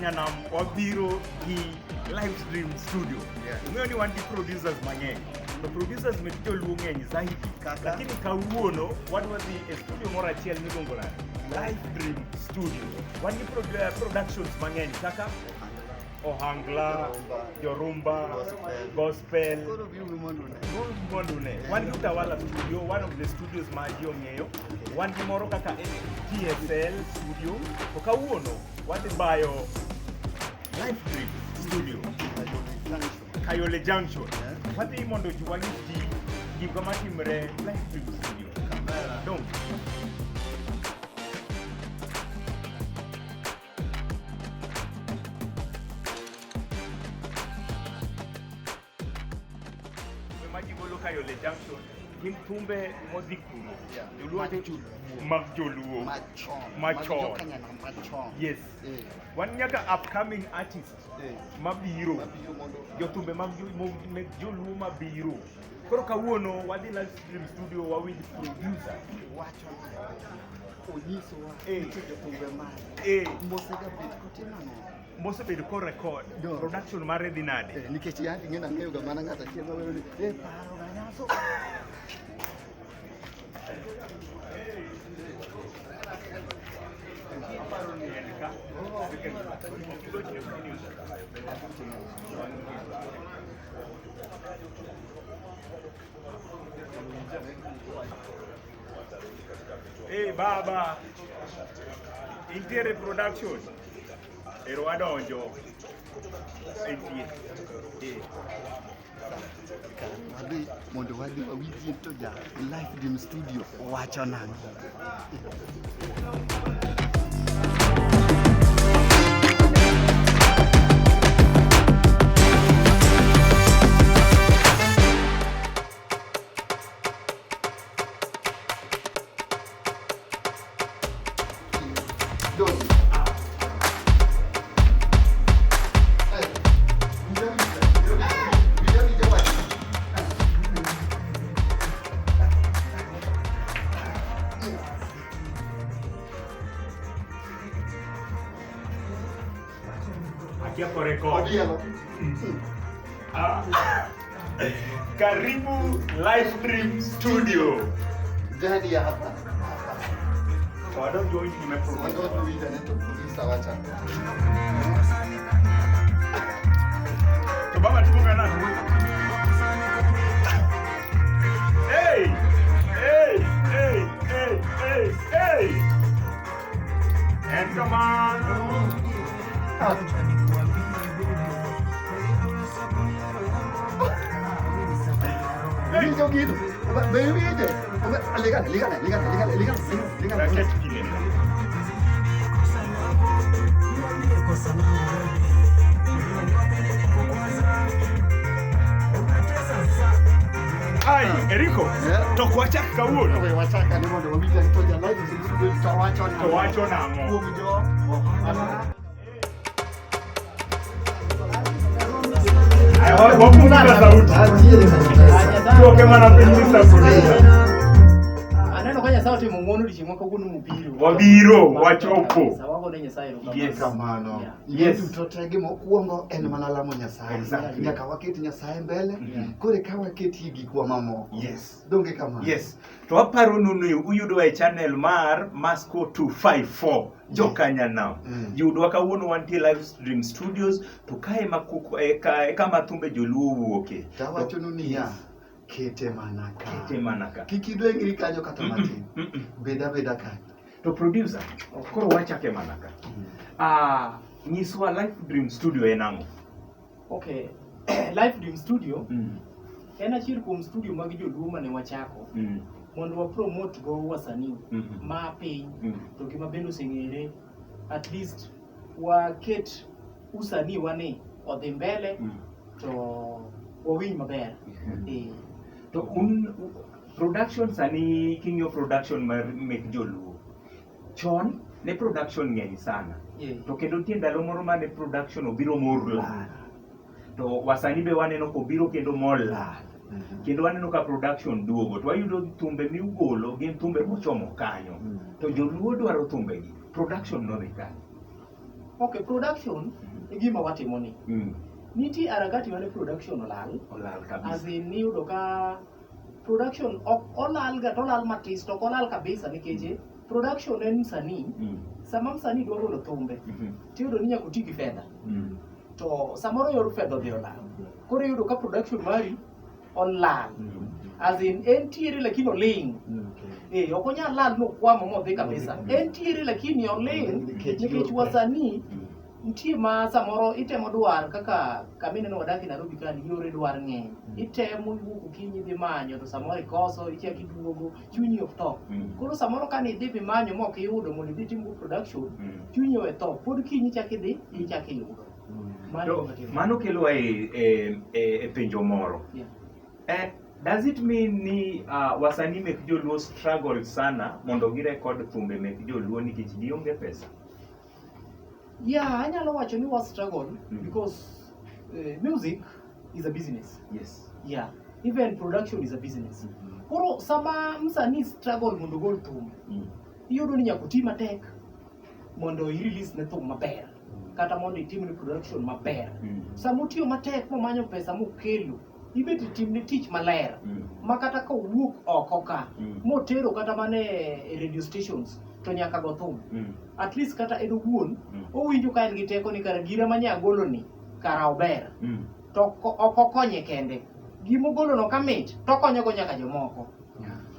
Jokanyanam wabiro gi live stream studio. Ung'eyo ni wan gi producers mang'eny. To producers mek joluo ng'eny zaidi. Kaka? Lakini kawuono wadwa dhi e studio moro achiel miluongo nade? Live Dream Studio. Wan gi productions mang'eny kaka Ohangla, Jorumba, Gospel. Koro biuru mondo une. Mondo une. Wan gi Utawala Studio, one of the studios ma ji ong'eyo. Wan gi moro kaka TSL Studio. To kawuono wadhi bayo Live Dream Studio. Kayole Junction. Wadhi mondo ji wang'is ji gik matimre Live Dream Studio. Dong. Majigolo Kayole Junction gin thumbe modhi kuro. Joluo wacho mag joluo. Machon. Machon. Mag jokanyanam machon. Yes. Wan nyaka upcoming artist mabiro. Mabiro mondo Jothumbe mag mek joluo mabiro. Koro kawuono wadhi live stream studio wawinj producer. Wacho nade? Onyisowa nitie jothumbe mage. Mosega bet kotimo ang'o? Mosebedo ko record. Do. Production mare dhi nade? Nikech yandi ing'e nang'eyo ga mana ng'ato achiel mawero ni paro ga nyaso. Aparo ni en ka. Hey, baba. Intiere production. Ero wadonjo. Entie. Wadhi mondo wadhi wawinjie to ja Life Dream Studio wacho nang'o. Doni. Eh, winja winja. Winja winja wach. Akia ko record. Odielo. Ah. Karibu Live Stream Studio. Jadi ya hapa. Wadonjo winj gima producer. Wadonjo winja ne to producer wacho. To baba timo nang'o? Hey! Hey! Hey! Hey! Hey! Hey! En kamano. Winjo gino. Be iwinje? Ligane, ligane, ligane, ligane, ligane, ligane. Raket gine. Ai, Eriko, Yeah. to ok wachak kawuono. We wachak ane mondo wawinj ane to ja Live Dream Studio to wacho nang'o. To wacho nang'o? Kuom jo ohala. Ai, wapunguza sauti. Tuoke mana piny Mr. Producer. Aneno ka Nyasaye otimo ng'wono odiochieng' ma kawuono mobiro. Wabiro, wachopo. Kabisa, wagone Nyasaye erokamano. Yes. Kamano. Yeah. Yes. Duto te gima okwongo en mana lamo Nyasaye. Exactly. Nyaka waket Nyasaye mbele, koro eka waketie gikwa mamoko. Yes. Donge kamano? Yes. To aparo nunu uyudowa e channel mar Masco 254 Jokanyanam. Yudwa kawuono wantie live stream studios to kae ma e kama thumbe joluo wuoke. Tawachonu niya, kete mana ka. Kete mana ka. Kik idwengri kanyo kata matin. Bed abeda kanyo. To producer, koro wachake mana ka. Ah, nyiswa Live Dream Studio en ang'o? Okay. Live Dream Studio en achiel kuom studio mag joluo mane wachako mondo wa promote go wasanii ma piny to gima bende oseng'ere at least waket usanii wani odhi mbele to wawinj maber. To un production sani king'iyo production mar mek joluo chon ne production ng'eny sana to kendo nitie ndalo moro mane production obiro molal to wasani be waneno kobiro kendo molal kendo waneno ka production duogo to wayudo thumbe miugolo gin thumbe mochomo kanyo to joluo dwaro thumbegi production nodhi kanyo. Okay, production e gima watimo ni. Nitie harakati mane production olal. Olal kabisa. As in niyudo ka production ok olal ga to olal matis to ok olal kabisa nikech production en msanii. Sama msanii dwa golo thumbe, tiyudo ni nyaka oti gi fedha. To samoro yor fedha odhi olal. Koro iyudo ka production mari olal. As in entiere lakini oling'. Ok onyal lal mokwamo modhi kabisa. Entiere lakini oling' Nikech nikech wasanii nitie ma samoro itemo dwar kaka kamineno wadak e Nairobi ka ni yore dwar ng'eny. Itemo iwuok okinyi idhi manyo to samoro ikoso ichak iduogo chunyi ok tho. Koro samoro kane idhi mimanyo mok iyudo mondo idhi itimgo production, chunyi owe tho. Pod kiny ichak idhi ichak iyudo. Mano To gima timore. mano kelowa e penjo moro. Does it mean ni wasanii mek joluo struggle sana mondo girekod thumbe mek joluo nikech gionge pesa? Yeah, anyalo wacho ni wa struggle because music is a business. Yeah, even production is a business. Koro sama msanii struggle mondo ogol thum, iyudo ni nyaka oti matek mondo i-release ne thum maber kata mondo itim ne production maber. Sama otiyo matek momanyo pesa mokelo, ibet itimne tich maler ma kata ka owuok oko ka motero kata mana e radio stations to nyaka go thum. At least kata en owuon owinjo ka en gi teko ni kara gira manya golo ni kara ober. To ok okonye kende. Gimogolo no kamit to okonyogo nyaka jomoko.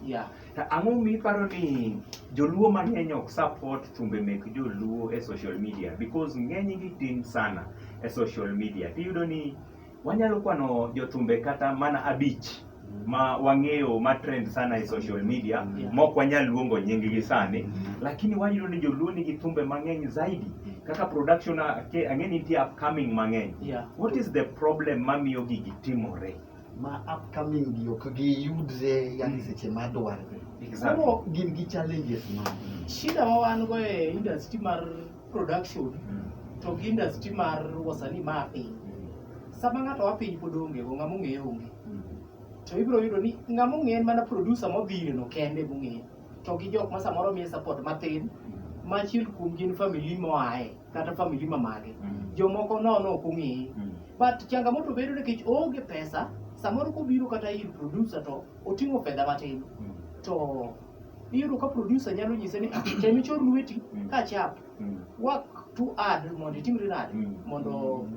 Yeah. To ang'o miparo ni joluo mang'eny ok support thumbe mek joluo e social media? Because ng'enygi tin sana e social media. Tiyudo ni wanyalo kwano jothumbe kata mana 5 ma wang'eyo ma trend sana e social media, mok wanyal luongo nying-gi sani, lakini wayudo ni joluo nigi thumbe mang'eny zaidi kaka production ang'e ni nitie upcoming mang'eny. What is the problem mamiyo gigi timore? Ma upcoming gi ok giyudre yani seche madwarre. Exactly. Gin gi challenges ma. Shida ma wan go e industry mar production to gi industry mar wasanii ma piny. Sama ng'ato wa piny pod onge go, ng'ama ong'eye onge. To ibiro yudo ni ng'ama ong'eye en mana producer modhire no kende mong'eye. To gi jok ma samoro miye support matin, ma achiel kuom gin family moaye kata family mamage. Jomoko nono ok ong'eye. But changamoto bedo nikech oonge pesa, samoro kobiro kata ir producer to oting'o fedha matin. To iyudo ka producer nyalo nyise ni tem ichor lweti ka chap. Work too hard mondo itimri nade? Mondo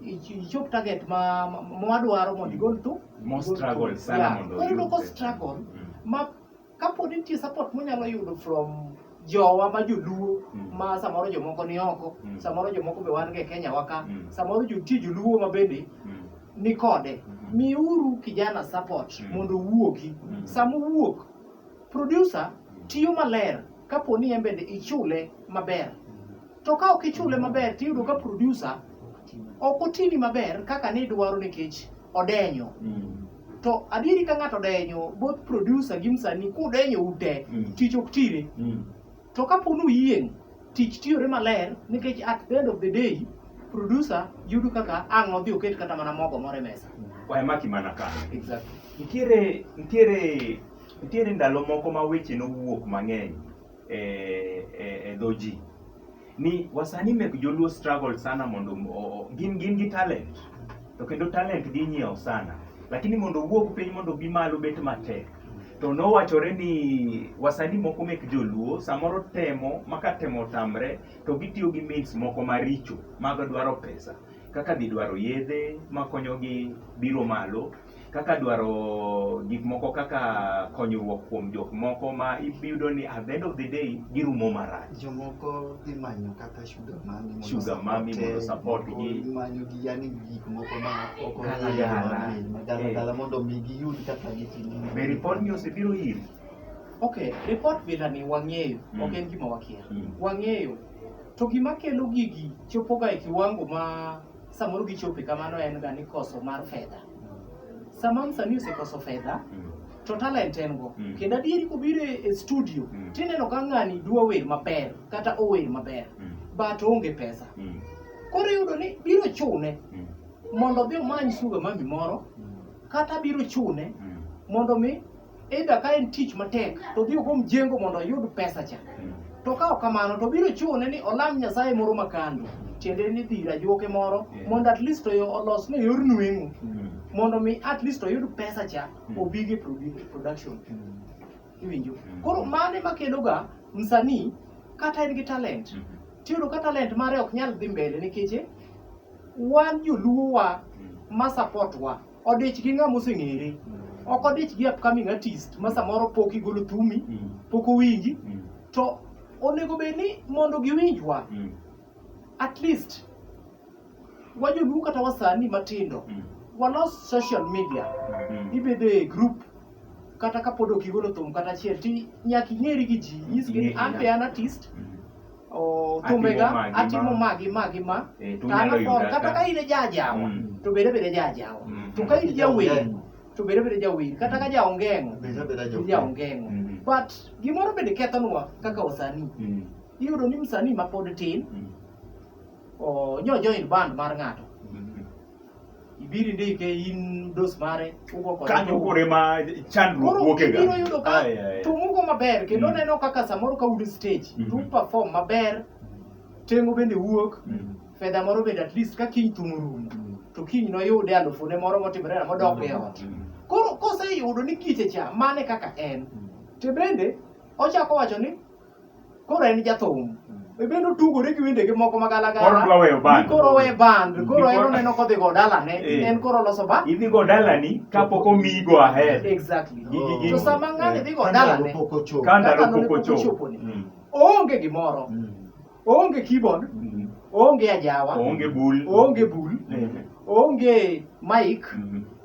ichop target ma wadwaro mondo igol tu. Mo struggle sana mondo Koro iyudo ko oyud pesa. struggle ma kapo ni nitie support monyalo yudo from jowa ma joluo ma samoro jomoko ni oko, samoro jomoko be wan go e Kenya wa ka, samoro nitie joluo ma bende ni kode. Miuru kijana support mondo owuogi. Sama owuok, producer tiyo maler kapo ni en bende ichule maber. To ka ok ichule maber tiyudo ka producer ok otini maber kaka nidwaro nikech odenyo. To adieri ka ng'ato odenyo, both producer gi msanii kudenyo ute, tich ok tire. To kapo ni uyieng', tich tiyore maler nikech at the end of the day, producer yudo kaka ang' odhi oket kata mana mogo moro e mesa. Wayamaki mana kanyo. Exactly. Nitiere ndalo moko ma weche nowuok mang'eny e dho ji. Ni wasanii mek joluo struggle sana mondo gin gi talent. To kendo talent ginyiewo sana. Lakini mondo owuog piny mondo obi malo bet matek. To nowachore ni wasanii moko mek joluo samoro temo maka temo otamre to gitiyo gi means moko maricho mag dwaro pesa. Kaka dhi dwaro yedhe makonyogi biro malo, kaka dwaro gik moko kaka konyruok kuom jok moko ma iyudo ni at the end of the day girumo marach. Jomoko dhi manyo kata sugar mami mondo Sugar mami mondo support moko gi. dhi manyo gi yani gik moko ma ok Gala ong'eyo gala. ma gala gala mondo mi giyud kaka gitimo. Be report ni osebiro iri? Okay, report bila ni wang'eyo, ok en gima wakia. Wang'eyo. To gima kelo gigi chopo ga e kiwango ma samoro gichope kamano en ga ni koso mar fedha. Sama msanii osekoso fedha, to talent en go. Kendo adieri kobiro e studio, tineno ka ng'ani dwa wer maber, kata ower maber, but oonge pesa. Koro iyudo ni biro chune mondo odhi omany sugar mami moro, kata biro chune mondo mi either ka en tich matek, to odhi ogo mjengo mondo oyud pesa cha. To ka ok kamano to biro chune ni olam Nyasaye moro makando. Tiende ni dhi ir ajuoke moro mondo at least olosne yor nweng'o. Mondo mi at least oyud pesa cha obige production. Iwinjo? Koro mano ema kelo ga msanii kata en gi talent. Tiyudo ka talent mare ok nyal dhi mbele nikech wan joluo wa ma support wa odich gi ng'ama oseng'ere. Ok odich gi upcoming artist ma samoro pok igolo thumi, pok owinji. To onego bed ni mondo giwinjwa at least wajoluo kata wasanii matindo walos social media ibedo e group kata kapod ok igolo thum kata achiel ti nyaka ing'eri gi ji nyisgi ni an be an artist o thumbega Atimo atimo ma gi ma gi ma Eh, to to an unyalo afor yuda kata ka. ka in e jajawa to bed abeda jajawa to ka in jawer to bed abeda jawer kata ka jaongeng'o Bed abeda to jaongeng'o. jaongeng'o but gimoro bende kethonwa kaka wasanii iyudo ni msanii ma pod tin o nyo join band mar ng'ato ibiro indike in dos mare ugo kode Kanyo thum. koro ema chandruok Koro wuoke ga. ibiro yudo ka Ai, ai, ai. thum ugo maber kendo neno kaka samoro ka un e stage to perform maber tengo bende wuok fedha moro bende at least ka kiny thum orumo to kiny noyude alufune moro motimore na modok e ot. Koro koseyudo ni kiche cha mane kaka en to bende ochako wacho ni koro en jathum e bende otugore gi wendege moko magalagala Koro odwa weyo band. ni koro owe band koro en Koro- oneno kodhi go dalane en koro oloso band Idhi go dalani kapok omiyi go ahead. Exactly. Gi- To sama ng'ani dhi go Ka ndalo dalane pok ochopo. Ka ndalo kaka pok pok ochopo. ochoponi oonge gimoro oonge keyboard oonge ajawa Oonge bul. oonge bul oonge mic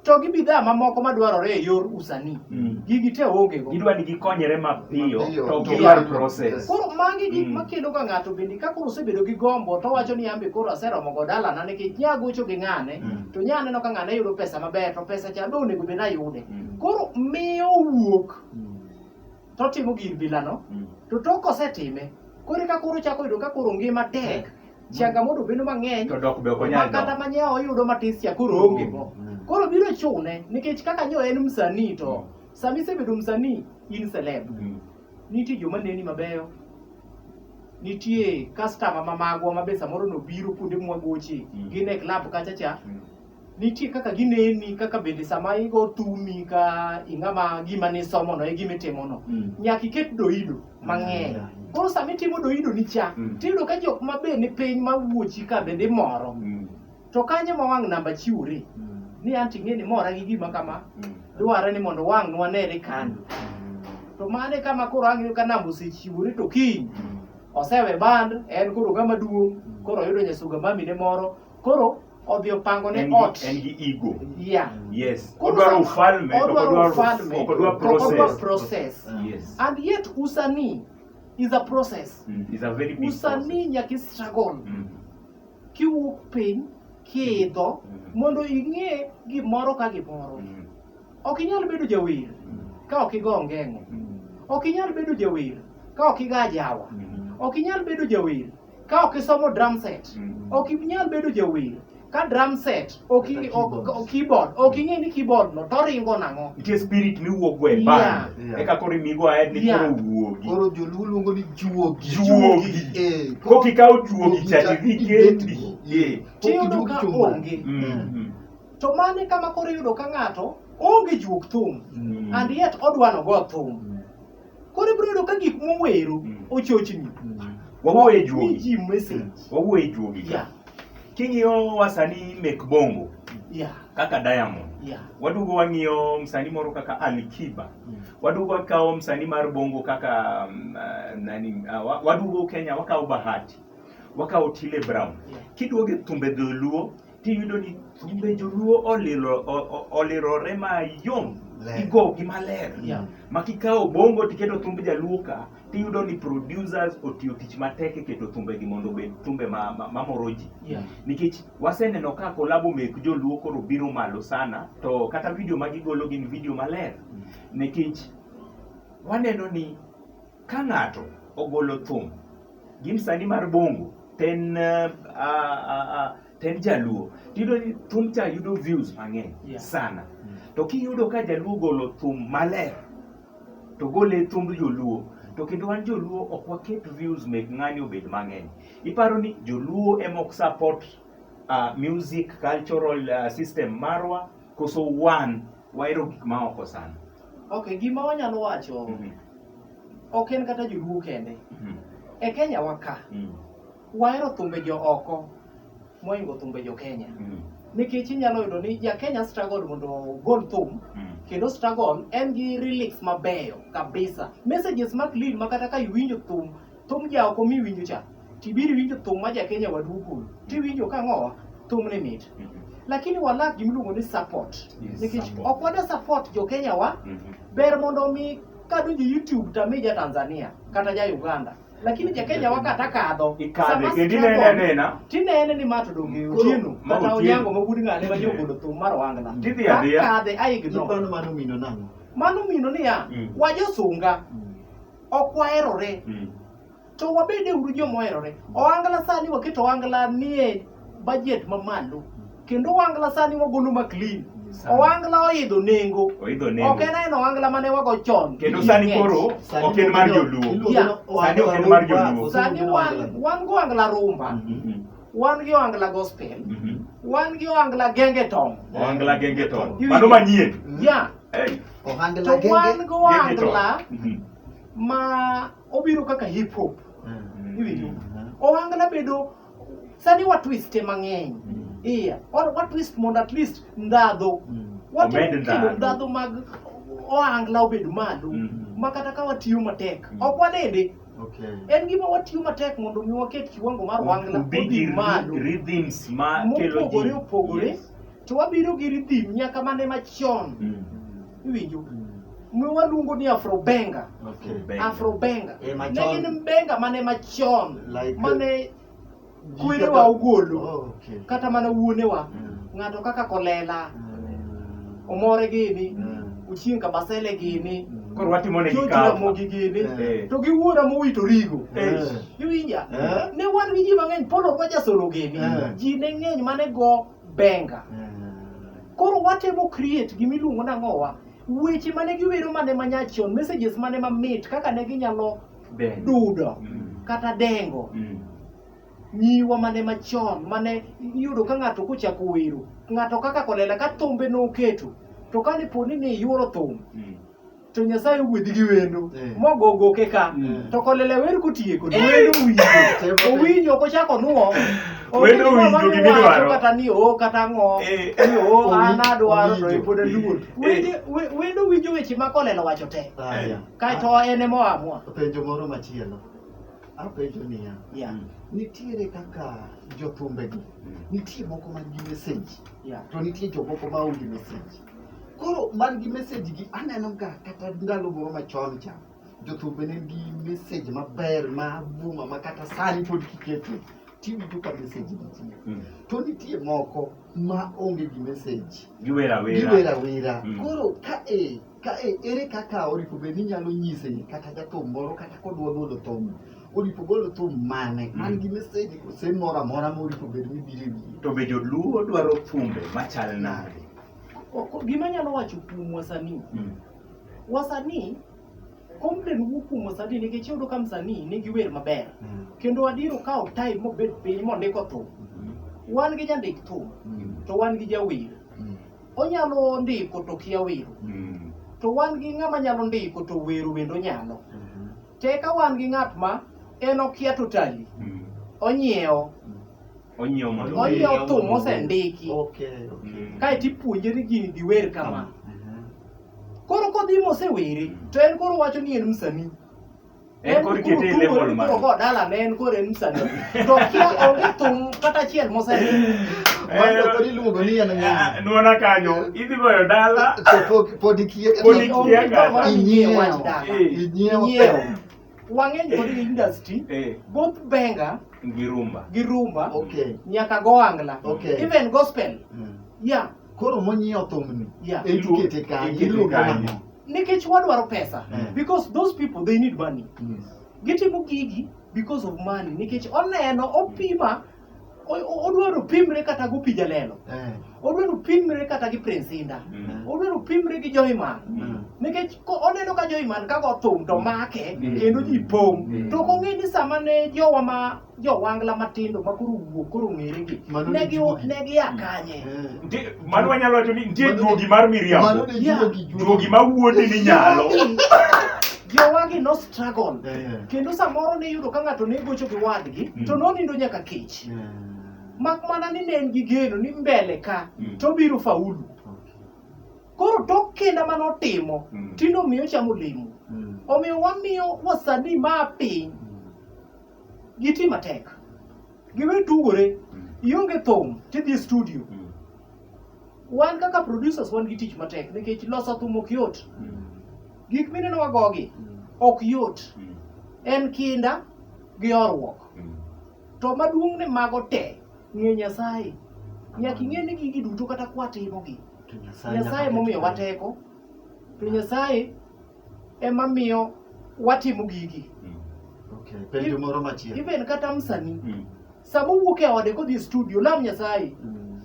to gi bidhaa mamoko madwarore e yor usanii gigi te oonge go. Gidwa ni gikonyre mapiyo Mapiyo, to ok to gidwar yeah. process. Koro magi gik makelo ga ng'ato bende ka koro osebedo gi gombo to owacho ni ambe koro aseromo go dalana nikech nya gocho gi ng'ane to nya aneno ka ng'ane yudo pesa maber to pesa cha be onego bed ayude. Koro miyo wuok to otimo gir bilano to tok kosetime koro eka koro ochako yudo ka koro ngima tek changamoto bedo mang'eny To dok be ok ma onyal kata dok. manye oyudo matis cha koro onge go. Koro biro chune nikech kaka nyo en msanii to sama isebedo msanii in celeb. Nitie joma neni mabeyo. Nitie customer ma magwa ma be samoro nobiro kuonde mwagoche gin e club kacha cha. Nitie kaka gineni kaka bende sama igo thumi ka ing'ama gima nisomo no e gima itimo no. Nyaka iket doido mang'eny. Koro sama itimo doido ni cha, tiyudo ka jok ma be ni piny mawuochi ka bende imoro. To kanyo ma wang' namba chiwore ni anti ing'e ni mora gi gima kama dware ni mondo wang' nwanere kando. To mano e kama koro ang' iyudo ka namba osechiwore to kiny osewe band en koro ng'ama duong' koro oyudo nyasuga mamine moro koro odhi opango ne En ot. gi, en gi ego. Yeah. Yes. Koro Odwaro sama- ufalme to ok odwaro odwar ufalme, ok odwar to ok odwar process. process. Yes. And yet usanii is a process. It's a very big Usanii nyaka i struggle. Kiwuok piny, kiidho, mondo ing'e gimoro ka gimoro. Ok inyal bedo jawer ka ok igo ongeng'o. Ok inyal bedo jawer ka ok igo ajawa. Ok inyal bedo jawer ka ok isomo drum set. Ok inyal bedo jawer ka drum set ok Kata ok keyboard. keyboard ok ing'e ni keyboard no to ringo nang'o. Nitie spirit miwuok go e Yeah. band. Yeah. Eka koro imigo ahead ni Yeah. koro wuogi. Koro joluo luongo ni juogi. Juogi. Eh, Kok ikawo juogi cha cha tidhi ibet kendi. go. Yeah. Pok Tiyudo ijuog ka chuma. onge. To mano e kama koro iyudo ka ng'ato onge juog thum and yet odwa nogo thum. Koro ibiro yudo ka gik mowero ochochni. Wawuoyo e Mi juogi. ji message. Wawuoyo e juogi ka. Yeah. King'iyo wasanii mek bongo Yeah. kaka Diamond. Yeah. Waduogo wang'iyo msanii moro kaka Ali Kiba. Waduogo wakawo msanii mar bongo kaka nani waduogo Kenya wakawo Bahati. Wakawo Otile Brown. Yeah. Kiduogo e thumbe dholuo tiyudo ni thumbe joluo olirore mayom. Ler. Igogi maler. Yeah. Ma kikawo bongo tiketo thumb jaluo ka tiyudo ni producers otiyo tich matek e keto thumbegi mondo obed thumbe mamoro ji. Yeah. Nikech waseneno ka kolabo mek joluo koro biro malo sana to kata video ma gigolo gin video maler. Nikech waneno ni ka ng'ato ogolo thum gi msanii mar bongo ten ten jaluo tiyudo ni thum cha yudo views mang'eny Yeah. sana. To kiyudo ka jaluo ogolo thum maler to gole thumb joluo To kendo wan joluo ok waket views mek ng'ani obed mang'eny. Iparo ni joluo ema ok support music cultural system marwa koso wan wahero gik ma oko sana? Okay, gima wanyalo wacho ok en kata joluo kende. E Kenya wa ka, wahero thumbe jo oko mohingo thumbe jo Kenya. Nikech inyalo yudo ni ja Kenya struggle mondo ogol thum, kendo struggle en gi lyrics mabeyo kabisa. Messages ma clean ma kata ka iwinjo thum, thum ja oko miwinjo cha, tibiro iwinjo thum ma ja Kenya wadu ogolo, tiwinjo ka ang'owa, thum ni mit. Lakini walak gimiluongo ni support. Nikech support. ok wada support jo Kenya wa, ber mondo mi kadonjo YouTube to ami ja Tanzania kata ja Uganda. Lakini ja Kenya wa kata kadho. Ikadhe, sama kendo inene struggle, anena. Tinene ni ma to donge Koro, Otieno ma kata Otieno. Onyango ma wuod ng'ane ma jogolo thum mar Ohangla. Tidhi adhiya. Akadhe a ignore. Iparo ni mano mino nang'o? Mano mino niya, wajosunga, ok waherore. To wabede uru joma oherore. Ohangla sani waketo ohangla nie budget mamalo. Kendo ohangla sani wagolo ma clean. Sani. Ohangla oidho nengo. Oidho nengo. Ok en aena ohangla mane wago chon. Kendo sani Ng'ech. koro ok en mar joluo. Yeah. Sani ok en mar joluo. Sani wan go ohangla rumba, wan gi ohangla gospel, wan gi ohangla genge tong. Ohangla genge tong. Iwinjo? Mano manyien. Yeah. Hey. Ohangla To wan genge. go Genge tong. ohangla ma obiro kaka hip hop. Iwinjo? Ohangla bedo sani wa twist mang'eny. Iya, wa twist mondo at least ndhadho. Watemo Omed kelo ndhadhu. ndhadhu mag ohangla obed malo. Ma kata ka watiyo matek, ok wanende. Okay. En gima watiyo matek mondo mi waket kiwango mar ohangla Ubi odhi gi malo. rhythms ma kelo ji. Mopogore opogore. Yes. To wabiro gi rhythm nyaka mane machon. Iwinjo? Mwaluongo ni Afrobenga. Okay. Benga. Afrobenga. Eh, machon. Ne gin benga mane machon. Like, mane Ji kwerewa kaka- ogolo. Oh, okay. Kata mana wuonewa. Ng'ato kaka Kolela, Omore gini, Ochieng' Kabasele gini, Koro watimo negi George cover. Ramogi gini, Eh. to gi wuora mowito Rigo. Eh. Iwinja? Eh. Ne wan gi ji mang'eny, Paul Orwa Jasolo gini. Ji ne ng'eny mane go benga. Koro watemo create gimiluongo nang'owa, weche mane giwero mane manyachon, messages mane mamit, kaka ne ginyalo Benga. dudo kata dengo. Nyiwa mane machon, mane iyudo ka ng'ato kochako wero, ng'ato kaka Kolela ka thumbe noketo, to kane poni ni iyuoro thum, to Nyasaye ogwedhi gi wendo, mogo goke ka, to Kolela wer kotieko, to wendo owinjo, owinjo ok ochako nuo, Wendo owinjo gima idwaro. kata ni o kata ang'o, ni o an adwaro to pod aluor. Wendo winjo weche ma Kolela wacho te, kaeto en ema oamua. Penjo moro machielo. Apenjo niya. Yeah. Nitiere kaka jothumbegi, nitie moko man gi message, Yeah. to nitie jomoko ma onge message. Koro man gi message gi aneno ga kata ndalo moro machon cha, jothumbe ne nigi message maber ma buma ma kata sani pod kiketo tiwinjo ka message nitie. To nitie moko ma onge gi message. Giwer awera. Giwer awera. Koro ka e ere kaka oripo bed ni inyalo nyise kata jathum moro kata kodwa golo thum, oripo golo thum mane man gi message kose moro amora moripo bed ni biro e wiye. To be joluo dwaro thumbe machal nade? Gima anyalo wacho kuom wasanii, wasanii complain wuok kuom wasanii nikech iyudo ka msanii nigi wer maber kendo adier okawo time mobet piny mondiko thum. Wan gi jandik thum to wan gi jawer. Onyalo ndiko to kia wero. To wan gi ng'ama nyalo ndiko to wero bende onyalo. Te ka wan gi ng'at ma en okia totally. Onyiewo. Onyiewo mondo Onyiewo thum mosendiki. Okay, okay. Kaeto ipuonje ni gini giwer kama. Koro kodhi mosewere to en koro wacho ni en msanii. En koro ikete e level koro ko dala ne en koro en msanii. To kia onge thum kata achiel mosendiki. Mano koro iluongo ni en ng'a? Nuona kanyo, idhi goyo dala. To pod ikia kata. Pod ikia kata. Inyiewo. Wach dala. Inyiewo. Inyiewo. Wang'eny kod industry, both benga gi rumba. Gi rumba. Okay. Nyaka go angla. Okay. Even gospel. Yeah. Koro monyiewo thumni. Yeah. Ikete kanye, iluongo nang'o? Nikech wadwaro pesa. Because those people they need money. Gitimo gigi because of money. Nikech oneno opima odwaro pimre kata gi Opija Lelo. Odwaro pimre kata gi Prince Indah. Odwaro pimre gi Joy Man. Nikech oneno ka Joyman ka go thum to make kendo ji pong'. To ok ong'e ni sama ne jowa ma jowangla matindo ma koro wuok koro ong'ere gi ne gi ne gia kanye. Mano wanyalo wacho ni nitie juogi mar miriambo. Juogi ma wuondi ni nyalo. Jowagi no struggle. Kendo samoro ne iyudo ka ng'ato ne gocho gi wadgi to nonindo nyaka kech. Mak mana ni ne en gi geno ni mbele ka to obiro faulu. Koro tok kinda mane otimo tinde omiyo ochamo olemo. Omiyo wamiyo wasanii ma piny giti matek. Giwe tugore. Ionge thum tidhi e studio. Wan kaka producers wan gi tich matek nikech loso thum ok yot. Gik mineno wagogi ok yot. En kinda gi horuok. To maduong' ne mago te, ng'e Nyasaye. Nyaka ing'e ni gigi duto kata kwatimogi, Nyasaye momiyowa teko, to Nyasaye ema miyo watimo gigi. Okay, penjo moro machielo. Even kata msanii, sama owuok e ode kodhi e studio, lam Nyasaye.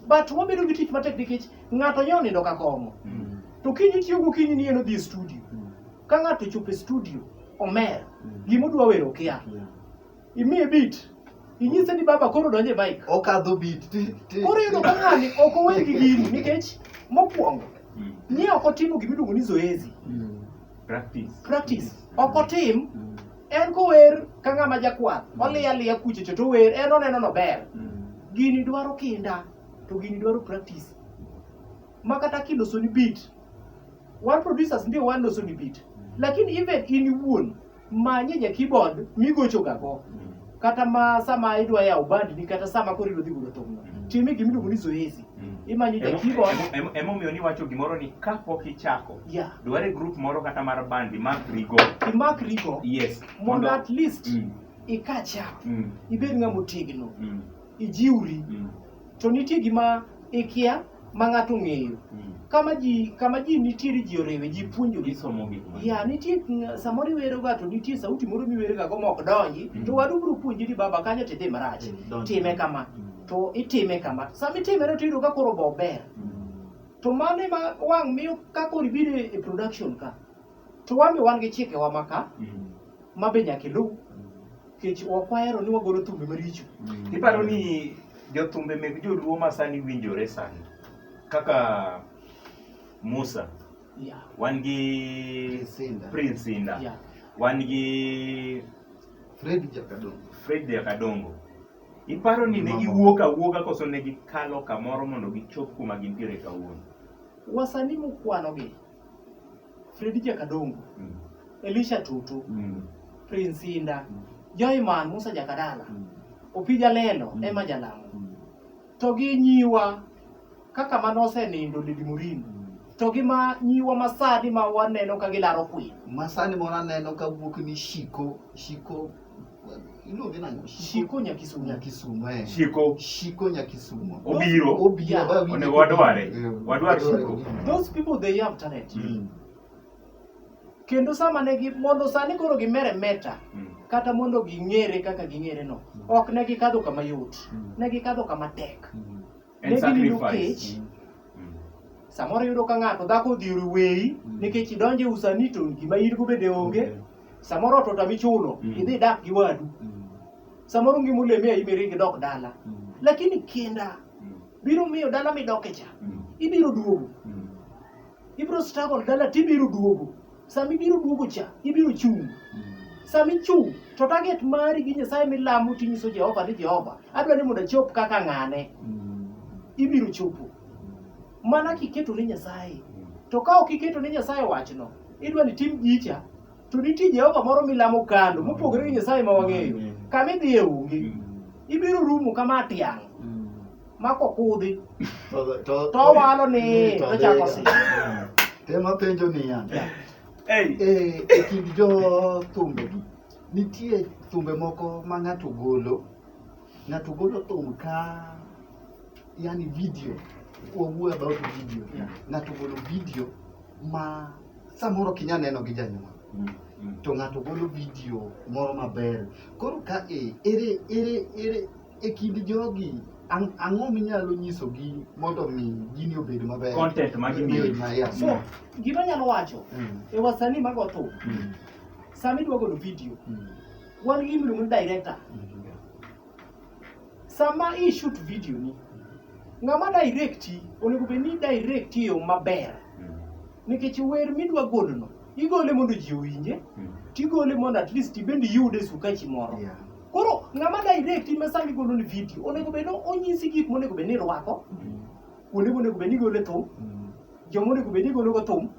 But wabedo gi tich matek nikech ng'ato nyo onindo ka kong'o. To kiny ochiew gokinyi ni en odhi e studio. Ka ng'ato ochopo e studio, omer, gima odwa wero okia. Imiye beat. Inyise ni baba koro donje mic. Okadho beat. Koro iyudo ka ng'ani ok ower gi gini nikech mokwongo ni ok otimo gima iluongo ni zoezi. Practice. Practice. Ok otim. En kower ka ng'ama jakwath, oliya aliya kuche to ower, en oneno nober. Gini dwaro kinda, to gini dwaro practice. Ma kata kiloso ni beat, wan producers ndio waloso ni beat. Lakini even in iwuon, manye ja keyboard migocho ga go. Kata ma sama idwa yawo band ni kata sama koro idwa dhi golo thumno. Time gima iluongo ni zoezi. Imanyo ja keyboard. Emomiyo niwacho gimoro ni kapok ichako, dware group moro kata mar band imakrigo. Imakrigo. Yes. Mondo at least ikacha. Ibed ng'ama otegno. Ijiwri. To nitie gima ikia ma ng'ato ong'eyo. Kama ji nitiere ji oriwe, ji puonjore. Isomo gik mang'eny. Ya, nitie samoro iwero ga to nitie sauti moro miwero ga go mok donji, to wadu biro puonji ni baba kanyo tidhi marach. Time kama. To itime kama. Sama itime no to iyudo ka koro bo ber. To mano ema wang' miyo ka koro ibiro e production ka. To wan be wan gi chikewa ma ka, ma be nyaka iluw. Nikech ok wahero ni wagolo thumbe maricho. Iparo ni jothumbe meg joluo ma sani winjore sani kaka Musa, wan gi Prince Indah, wan gi Fred Jakadongo. Fred Jakadongo. Iparo ni ne giwuok awuoka koso ne gikalo kamoro mondo gichop kuma gintiere kawuono? Wasanii mokwanogi, Fred Jakadongo, Elisha Tutu, Prince Indah, Joyman Musa Jakadala, Opija Lelo, Emma Jalamo. To gi nyiwa kaka mane osenindo Lady Morin. To gi ma nyiwa masani ma waneno ka gilaro kwiny. Masani moro aneno ka wuok ni Shiko, Shiko iluonge nang'o? Shiko Nyakisumo. Nyakisumo eh. Shiko. Shiko Nyakisumo. Obiro. Obiro. Yeah. Onego wadware. Wadwar Shiko. Those people they have talent. Kendo sama ne gi mondo sani koro gimere meta kata mondo ging'ere kaka ging'ere no ok ne gikadho kama yot ne gikadho kama tek En ne ginindo sacrifice. kech samoro iyudo ka ng'ato dhako odhi weyi nikech idonjo e usani to gima in go bende onge samoro ot otami chulo idhi dak gi wadu samoro ngima olemi aima iring idok dala lakini kinda biro miyo dala midoke cha ibiro duogo ibiro struggle dala tibiro duogo sama ibiro duogo cha ibiro chung' sama ichung' to target mari gi Nyasaye milamo tinyiso Jehova ni Jehova adwa ni mondo achop kaka ng'ane ibiro chopo mana kiketo ne Nyasaye to ka ok iketo ne Nyasaye wachno idwa ni tim gicha to nitie Jehova moro milamo kando mopogore gi Nyasaye ma wang'eyo kama idhiye onge ibiro rumo kama tiang' ma kokudhi To to owalo ni to chako si Tema penjo niya. Hey. E kind jo thumbe gi nitie thumbe moko ma ng'ato golo ng'ato golo thum ka yani video wawuoyo about video ng'ato golo video ma samoro ok inyal neno gi janyuol to ng'ato golo video moro maber koro ka e ere ere ere e kind jogi Ang'o minyalo nyisogi mondo mi gini obed maber? Content ma gimiyo. Yeah. So, gima anyalo wacho e wasanii mago thum, sama idwa golo video, wan gi gima iluongo ni director. Sama i shoot video ni, ng'ama directi onego bed ni directi e yo maber. Nikech wer midwa golo no, igole mondo ji owinje, tigole mondo at least ibend iyude sukachi moro. Koro ng'ama directi ma sama igolo ni video, onego bed ni onyisi gik monego bed ni irwako, kuonde monego bed ni igole thum, joma onego bed ni igolo go thum.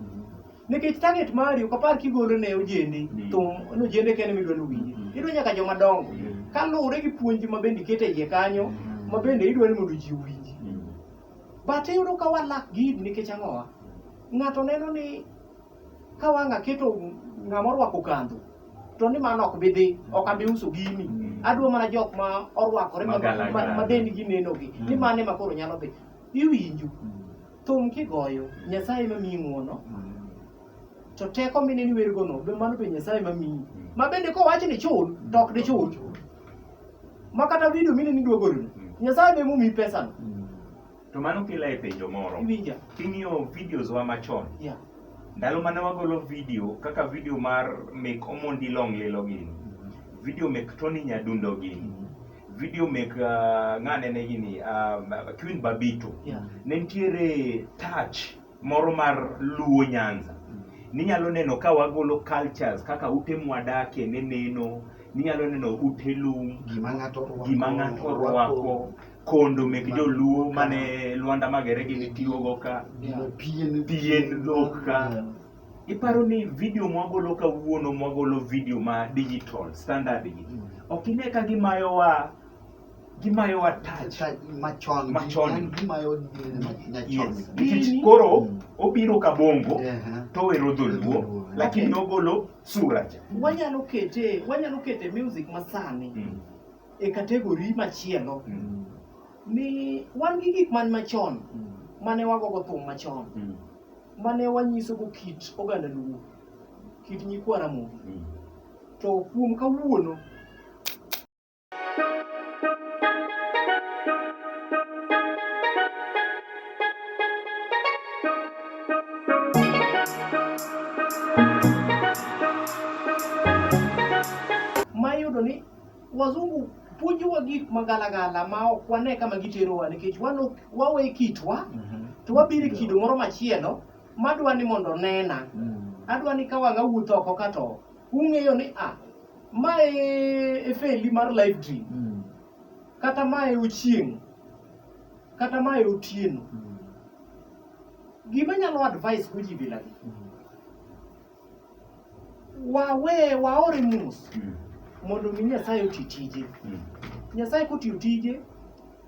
Nikech target mari ok apar kigolo ne ojende thum, ni ojende kende midwa ni owinji. Idwa nyaka joma dongo. Kaluwore gi puonj ma bende iketo e iye kanyo, ma bende idwa ni mondo ji owinji. But iyudo ka walak gini nikech ang'owa? Ng'ato neno ni ka wang' aketo ng'ama orwako kandho to ni mano ok bi dhi, ok abi uso gini. Adwa mana jok ma orwakore Magalagala. ma dendgi nenogi. Ni mano ema koro nyalo dhi. Iwinjo. Thum kigoyo, Nyasaye ema miyi ng'uono. To teko mineno iwergo no, be mano be Nyasaye ema miyi. Ma bende kowach ni chul, to ok dichul. Ma kata video mineno idwa golo no, Nyasaye be momiyi pesa no. To mano kela e penjo moro. Iwinja? King'iyo videos wa machon, ndalo mane wagolo video kaka video mar mek Omondi Long Lilo gini, video mek Tony Nyadundo gini, video mek ng'ane gini, Queen Babito. Ne nitiere touch moro mar Luo Nyanza. Ninyalo neno ka wagolo cultures kaka ute mwadakie ne neno, ninyalo neno ute lum, Gima ng'ato orwako, gima ng'ato orwako, kondo mek joluo mane Lwanda Magere gini tiyogo ka, Gima pien pien dhok ka. Iparo ni video mwagolo kawuono, mwagolo video ma digital standard gi, ok ine ka gimayowa touch machon, Machon. Gimayo gine nyachon. Yes. Nikech koro obiro ka bongo to wero dholuo, Dholuo, lakini ogolo sura cha. Wanyalo kete music masani e category machielo. Ni wan gi gik man machon, mane wagogo thum machon, mane wanyisogo kit oganda Luo, kit nyikwa Ramogi. To kuom kawuono mayudo ni wazungu puonjowa gik magalagala ma ok wane kama giterowa nikech wawe kitwa to wabiro e kido moro machielo madwa ni mondo nena. Adwa ni ka wang' awuotho oko ka to ung'eyo ni mae e feli mar Live Dream, kata mae Ochieng', kata mae Otieno. Gima nyalo advice go ji bilagi, wawe waore mos mondo mi Nyasaye oti tije. Nyasaye kotiyo tije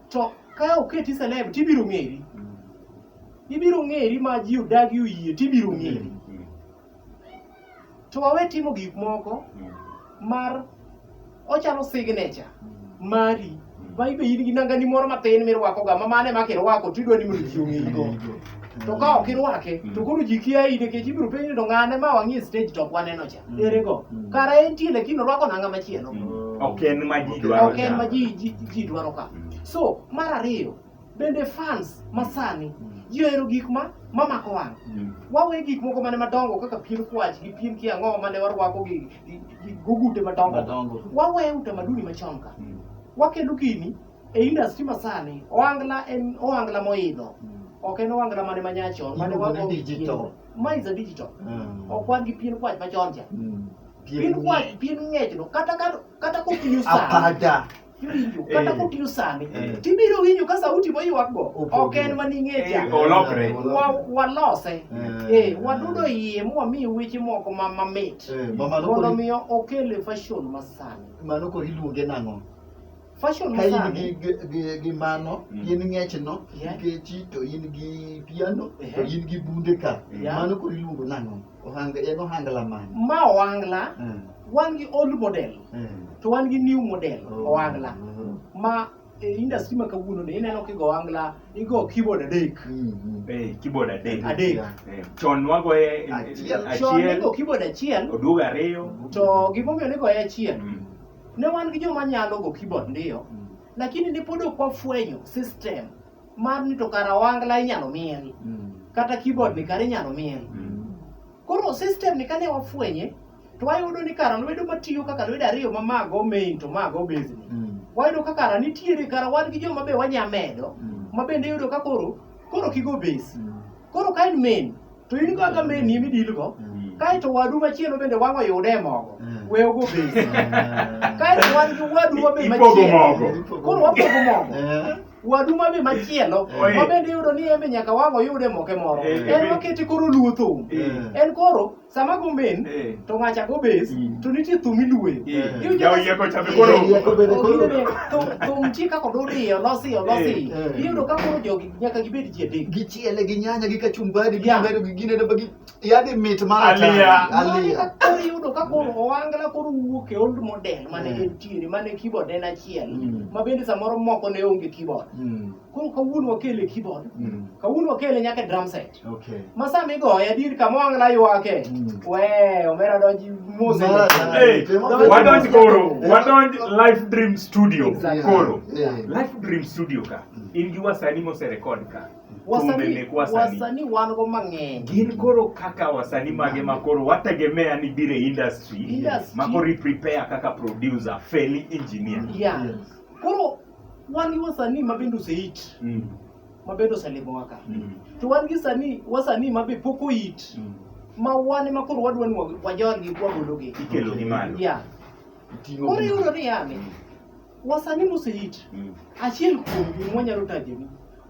to ka oketi celeb tibiro ng'eri. Ibiro ng'eri ma ji odagi oyie tibiro ng'eri. To wawe timo gik moko mar ochalo signature mari ma ibe in gi nangani moro matin mirwako ga ma mane ma kirwako tidwa ni mondo ji ong'eyigo. To ka ok irwake to koro ji kiayi nikech ibiro penji to ng'ane ma wang'i e stage to ok waneno cha. Ere go? Kara entie lakini orwako nanga machielo. Ok en ma ji dwaro. Ok en ma ji dwaro ka. So mar ariyo bende fans masani ji ohero gik ma mamako wang'. Wawe gik moko mane madongo kaka pien kwach gi pien kiang'o mane warwako gi gugute madongo. Wawe utamaduni machon ka. Wakelo gini e industry masani. Ohangla en ohangla moidho. Ok en ohangla mane manyachon. Mane wago digital. Ma is a digital. Ok wan gi pien kwach machon cha. Pien kwach, pien ng'echno kata kotiyo sani. Apada. Iwinjo, kata kotiyo sani, tibiro winjo ka sauti moywak go ok en maning'e cha. Olokre. Walose. Wadudo iye mwamiye weche moko mamit. Mondo miyo okel fashion masani. Mano koro iluonge nang'o? Fashion masani. Ka in gi mano, in ng'echno, kechi to in gi piano, to in gi bunde ka. Mano koro iluongo nang'o? En ohangla mane? Ma ohangla, wan gi old model. To wan gi new model ohangla. Ma e industry ma kawuono ni ineno kigo ohangla, igo keyboard adek. Keyboard adek. Adek. Chon wagoye achiel. Chon nigo keyboard achiel. Oduogo ariyo. To gimomiyo nigoye achiel. Ne wan gi joma nyalo go keyboard ndiyo. Lakini ne pod ok wafwenyo system mar ni to kara wangla inyalo miel. Kata keyboard ni kara inyalo miel. Koro system ni kane wafwenye to wayudo ni kara lwedo matiyo kaka lwedo ariyo ma mago main to mago bass ni. Wayudo ka kara nitiere kara wan gi joma be wanya medo ma bende iyudo ka koro koro kigo bass. Koro ka en main to in go aga main ni midil go. Kaeto wadu machielo bende wang' oyude e mogo. We ogo bass. Kaeto wan gi wadu ma be Ipogo machielo. mogo. Koro wapogo mogo. Wadu ma be machielo Oye. ma bende iyudo ni en be nyaka wang' oyude moke moro. En wakete koro luwo thum. En koro sama go main to ng'acha go bass to nitie thum iluoyo. Iwinjo ka- Jaoyieko cha be koro Jaoyieko bende koro- Okinene, thum nitie kaka odud iye olosi olosi Iyudo ka koro jogi nyaka gibed ji adek. Gichiele gi nyanya gi kachumbari gi Yeah. medo gi ginene ba gi yani mit mar atari. Aliya. Mano Aliya. ka koro iyudo ka koro owangla koro wuok e old model mane entiere mane keyboard en achiel ma bende samoro moko ne onge keyboard. Koro kawuono wakele keyboard, kawuono wakele nyaka e drum set. Okay. Ma sama igoye adier kama owangla ywake. We omera donji mos. Mar atari. Hey, Temo- wadonj koro, wadonj Life Dream Studio Exactly. koro. Yeah. Life Dream Studio ka, in gi wasanii moserekod ka. Thumbe Wasanii mek wasanii. wasanii wan go mang'eny. Gin koro kaka wasanii mage ma koro wategemea ni biro e industry, Industry. ma koro i prepare kaka producer, Feli engineer. Yeah. Yes. Koro wan gi wasanii ma bende oseit, ma bende oselimowa ka. To wan gi sanii wasanii ma be pok oit, ma wan ema koro wadwa ni wajolgi wagologi. Ikelo gi malo. Yeah. Ting'o Koro gi- iyudo ni yani, wasanii moseit, achiel kuomgi mwanyalo tajeni,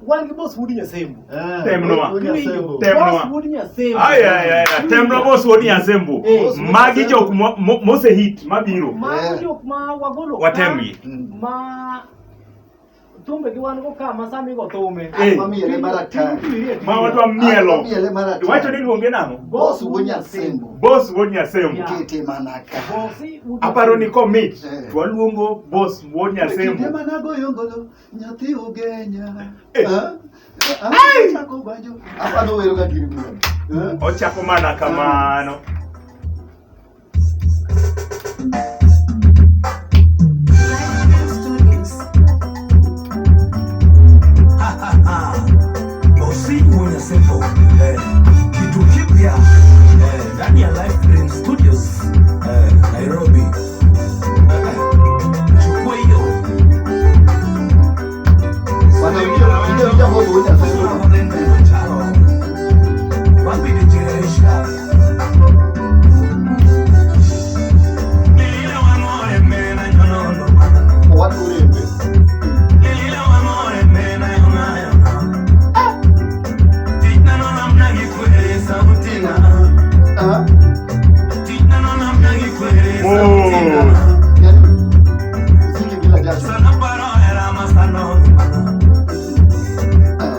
wan gi Boss Wuod Nyasembo. Temnwa. Wuod Nyasembo. Temnwa. Boss Wuod Nyasembo. Ay, ay, ay, ay. Temnwa Boss Wuod Nyasembo. Magi jok mosehit mabiro. Mago jok ma wagolo ka, Watemgi. ma thumbe gi wan go ka ma sami go thume. Mamiele mar atari. Ma wadwa mielo. Mamiele mar atari. Iwacho ni iluonge nang'o? Boss Wuod Nyasembo. Boss Wuod Nyasembo. Yeah. Kete mana ka. Bosi Wuod Aparo ni komit to waluongo Boss Wuod Kinde Nyasembo. managoyo ngolo, nyathi ugenya. Eh. Ah? Achako banjo. Apano wero ga giri bwana. Eh? Ochako mana kamano. Studios. Bosi mwenye Sembo kitu kipya ndani ya Life Dream Studios Nairobi. Chukua hiyo. Bwana ujia ujia Boss Wuod Nyasembo. Owad Orembe. Ah? Oh. Yani muziki bila jasho. Ah.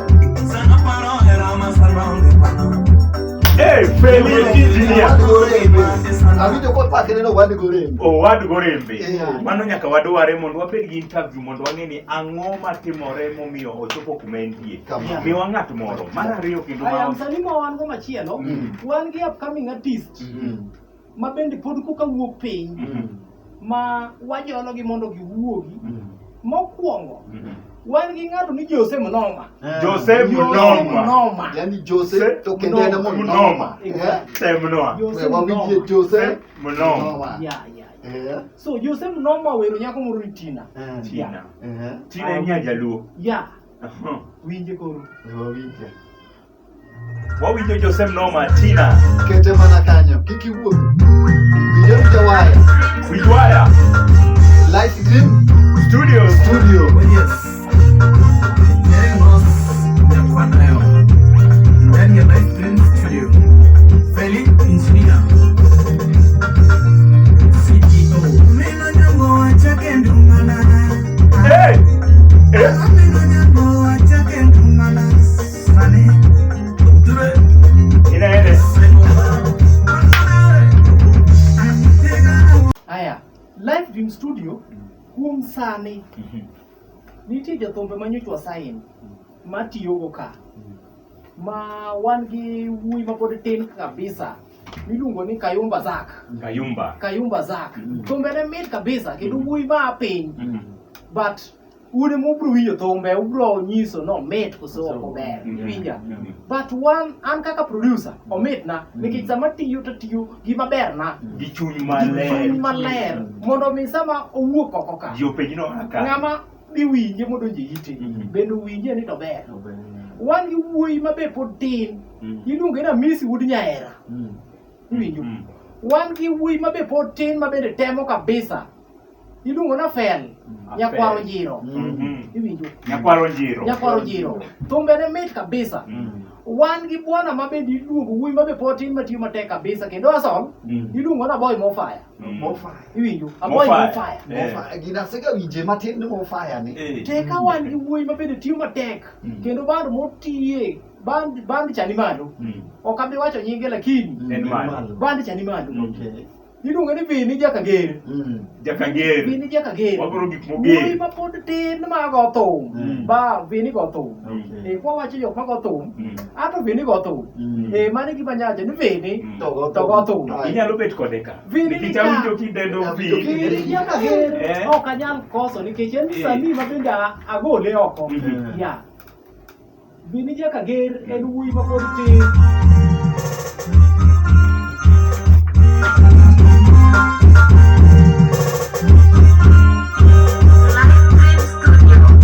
Hey, Feli engineer. Owad Gorembe. Awinjo kopake neno Owad Gorembe. Owad Gorembe. Yeah. Mano nyaka wadware mondo wabed gi interview mondo wang'e ni ang'o matimore momiyo ochopo kuma entie. Kamano. Miwa ng'at moro. Mar ariyo kendo Aya, ma msanii ma wan go machielo, wan gi upcoming artist ma bende pod koka wuok piny ma wajologi mondo giwuogi. Mokwongo, wan gi ng'ato ni Jose Mnoma. Jose Mnoma. Mnoma. Yani Jose to kendo en Mnoma. Mnoma. Eh? Temnwa. Jose We wawinjie Mnoma. Jose Mnoma. Mnoma. Yeah, yeah. Eh. So Jose Mnoma wero nyako moro ni Tina. Tina. Eh. Tina en nya jaluo. Yeah. Winje koro. We wawinje. Wawinjo Jose Mnoma Tina. Kete mana kanyo. Kik iwuog. Winje winja waya. Winj waya. Life Dream Studio. Studio. Yes. Ndani ya Life Dream Studio. Feli Engineer. CEO. Hey! Eh! Ina ene. Aya, Life Dream Studio kuom sani nitie jothumbe ma nyocha wasign matiyogo ka ma wan gi wuoyi ma pod tin kabisa miluongo ni Kayumba Zack. Kayumba. Kayumba Zack. Thumbe ne mit kabisa kendo wuoyi ma piny but Un ema ubro winjo thumbe, ubro nyiso ni omit koso ok ober. Iwinja? But one, an kaka producer, omitna nikech sama atiyo to atiyo gima berna. Gi chuny Gi maler. chuny maler mondo mi sama owuok oko ka Ji openj ni oa kanye. ng'ama dhi winje modonjo e ite bende owinje ni to ber. Wan gi wuoyi ma be pod tin iluonge ni Amisi wuod Nyaera. Iwinjo? Wan gi wuoyi ma be pod tin ma bende temo kabisa. Iluongo ni Afel, Nyakwaro Njiro. Iwinjo? Nyakwaro Njiro. Nyakwaro Njiro. Thumbe ne mit kabisa. Wan gi bwana ma bende iluongo wuoyi ma be pod tin matiyo matek kabisa kendo asol iluongo ni Aboy Mofaya. Mofaya. Iwinjo? Aboy Mofaya. Mofaya. Mofaya. Gina asega winje matin ni Mofaya ni. Teka wan gi wuoyi ma bende tiyo matek kendo band motiye band band cha ni malo. Ok abi wacho nyinge lakini En malo. band cha ni malo. Okay. Iluonge ni Vini Jakager. Jakager. Vini Jakager. Wagoro gik moger. Wuoyi ma pod tin ma go thum. Ba Vini go thum. Okay. Eh, kwa wacho jok ma go thum. Ato Vini go thum. Eh, mano e gima nyawacho ni Vini To go to go thum. Inyalo bet kode ka. Vini Nikech ni ka. awinjo kidendo Awinjo Vini. Vini Jakager ok anyal koso nikech en msanii ma bende agole oko. Yeah. Vini Jakager en wuoyi ma pod tin. Live Studio.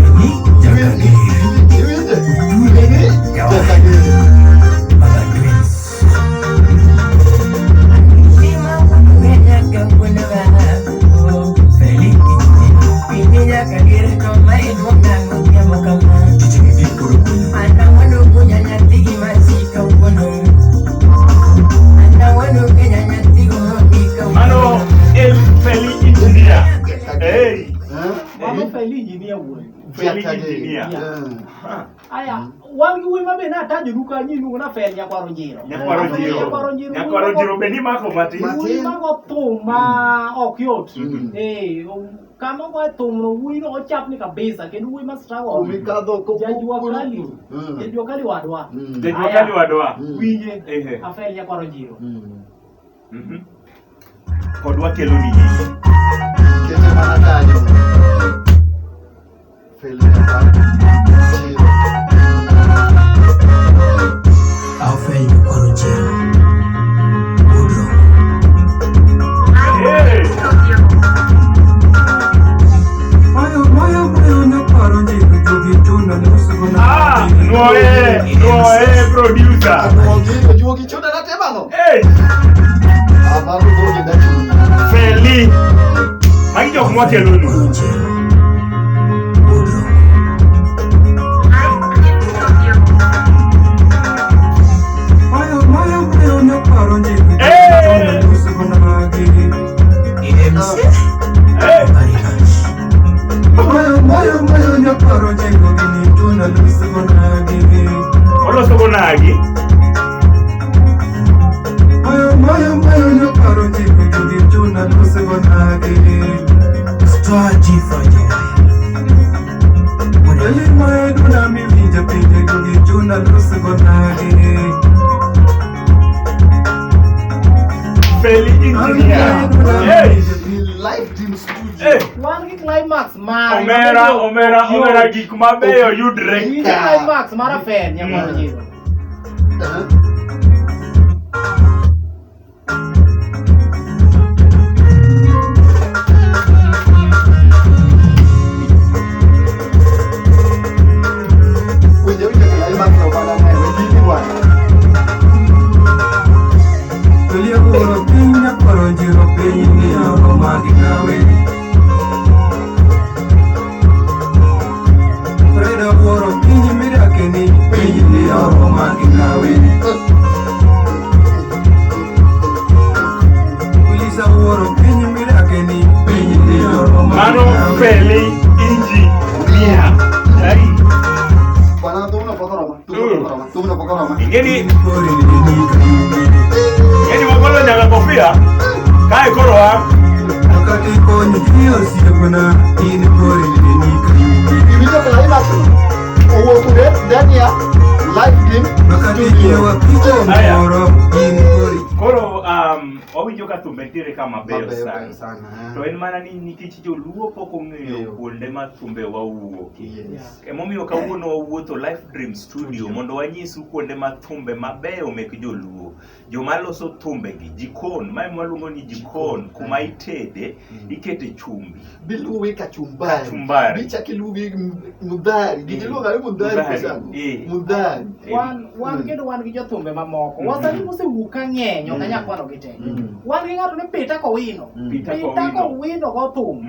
Iwinje? Vini Jakager. Mano El Feli Engineer. Hey. Mano Feli Engineer wuoyi. Feli Jakager. Engineer. Eh. Aya, wan gi wuoyi ma be natajonu kanyo iluongo na Fel Nyakwaro Njiro. Nyakwaro Njiro. Nyakwaro Njiro. Nyakwaro Njiro be nimako matin. Wuoyi Matin. ma go thum ma ok yot. Mm. Eh, kama ogoye thum no wuoyi no ochapni kabisa kendo wuoyi ma struggle. Umikadho ko- Jajua kali. Mm. Jajua kali wadwa. Jajua kali wadwa. Winje. Ehe. Afel Nyakwaro Njiro. Kod wakelo ni gini. Kete mana kanyo. Feli Nyakwaro Njiro. Hey. Studio. Ah, nuoe, nuoe producer. Anuogi, ojuogi chuna na temano. Hey, Ah, mano dhogi na chuny. Feli. Magi jok mwakelonu. Live Studio. Hey. Hey. Oloso go nagi. Feli Engineer. Hey. Live Dream Studio. Hey. Wan gi climax mare. Omera, omera, omera gik mabeyo yudre Winje ka. climax mar Afel Nyakwaro Njiro. Eh. Winje winje climax no bana ne, we gini bwana. Mano Feli Engineer. Hey. Bwana thumno pok oroma, thumno pok oroma, thumno pok oroma. Ingeni ingeni wagolo nyaka kofia. Kae koro wa. Iwinjo climax no? Owuok ndania. Live Dream Studio. Aya. Koro wawinjo ka thumbe nitiere ka mabeyo Mabeyo sana. beyo sana. eh. To en mana ni nikech joluo pok ong'eyo Ng'eyo. kuonde ma thumbe wawuokie. Yes. Emomiyo kawuono wawuotho Life Dream Studio mondo wanyisu kuonde ma thumbe mabeyo mek joluo. Joma loso thumbegi, jikon, mae mwaluongo ni jikon, kuma itede, ikete chumbi. Biluwi kachumbari. Kachumbari. Bichak iluwi mudhari. Gini iluongo ni mudhari Mudhari, koso ang'o? eh. Mudhari. Wan wan kendo wan gi jothumbe mamoko. Wasanii mosewuok ka ng'eny ok anyal kwano gi te. Wan gi ng'ato ni Peter Kowino. Peter Peter Kowino. Kowino go thum.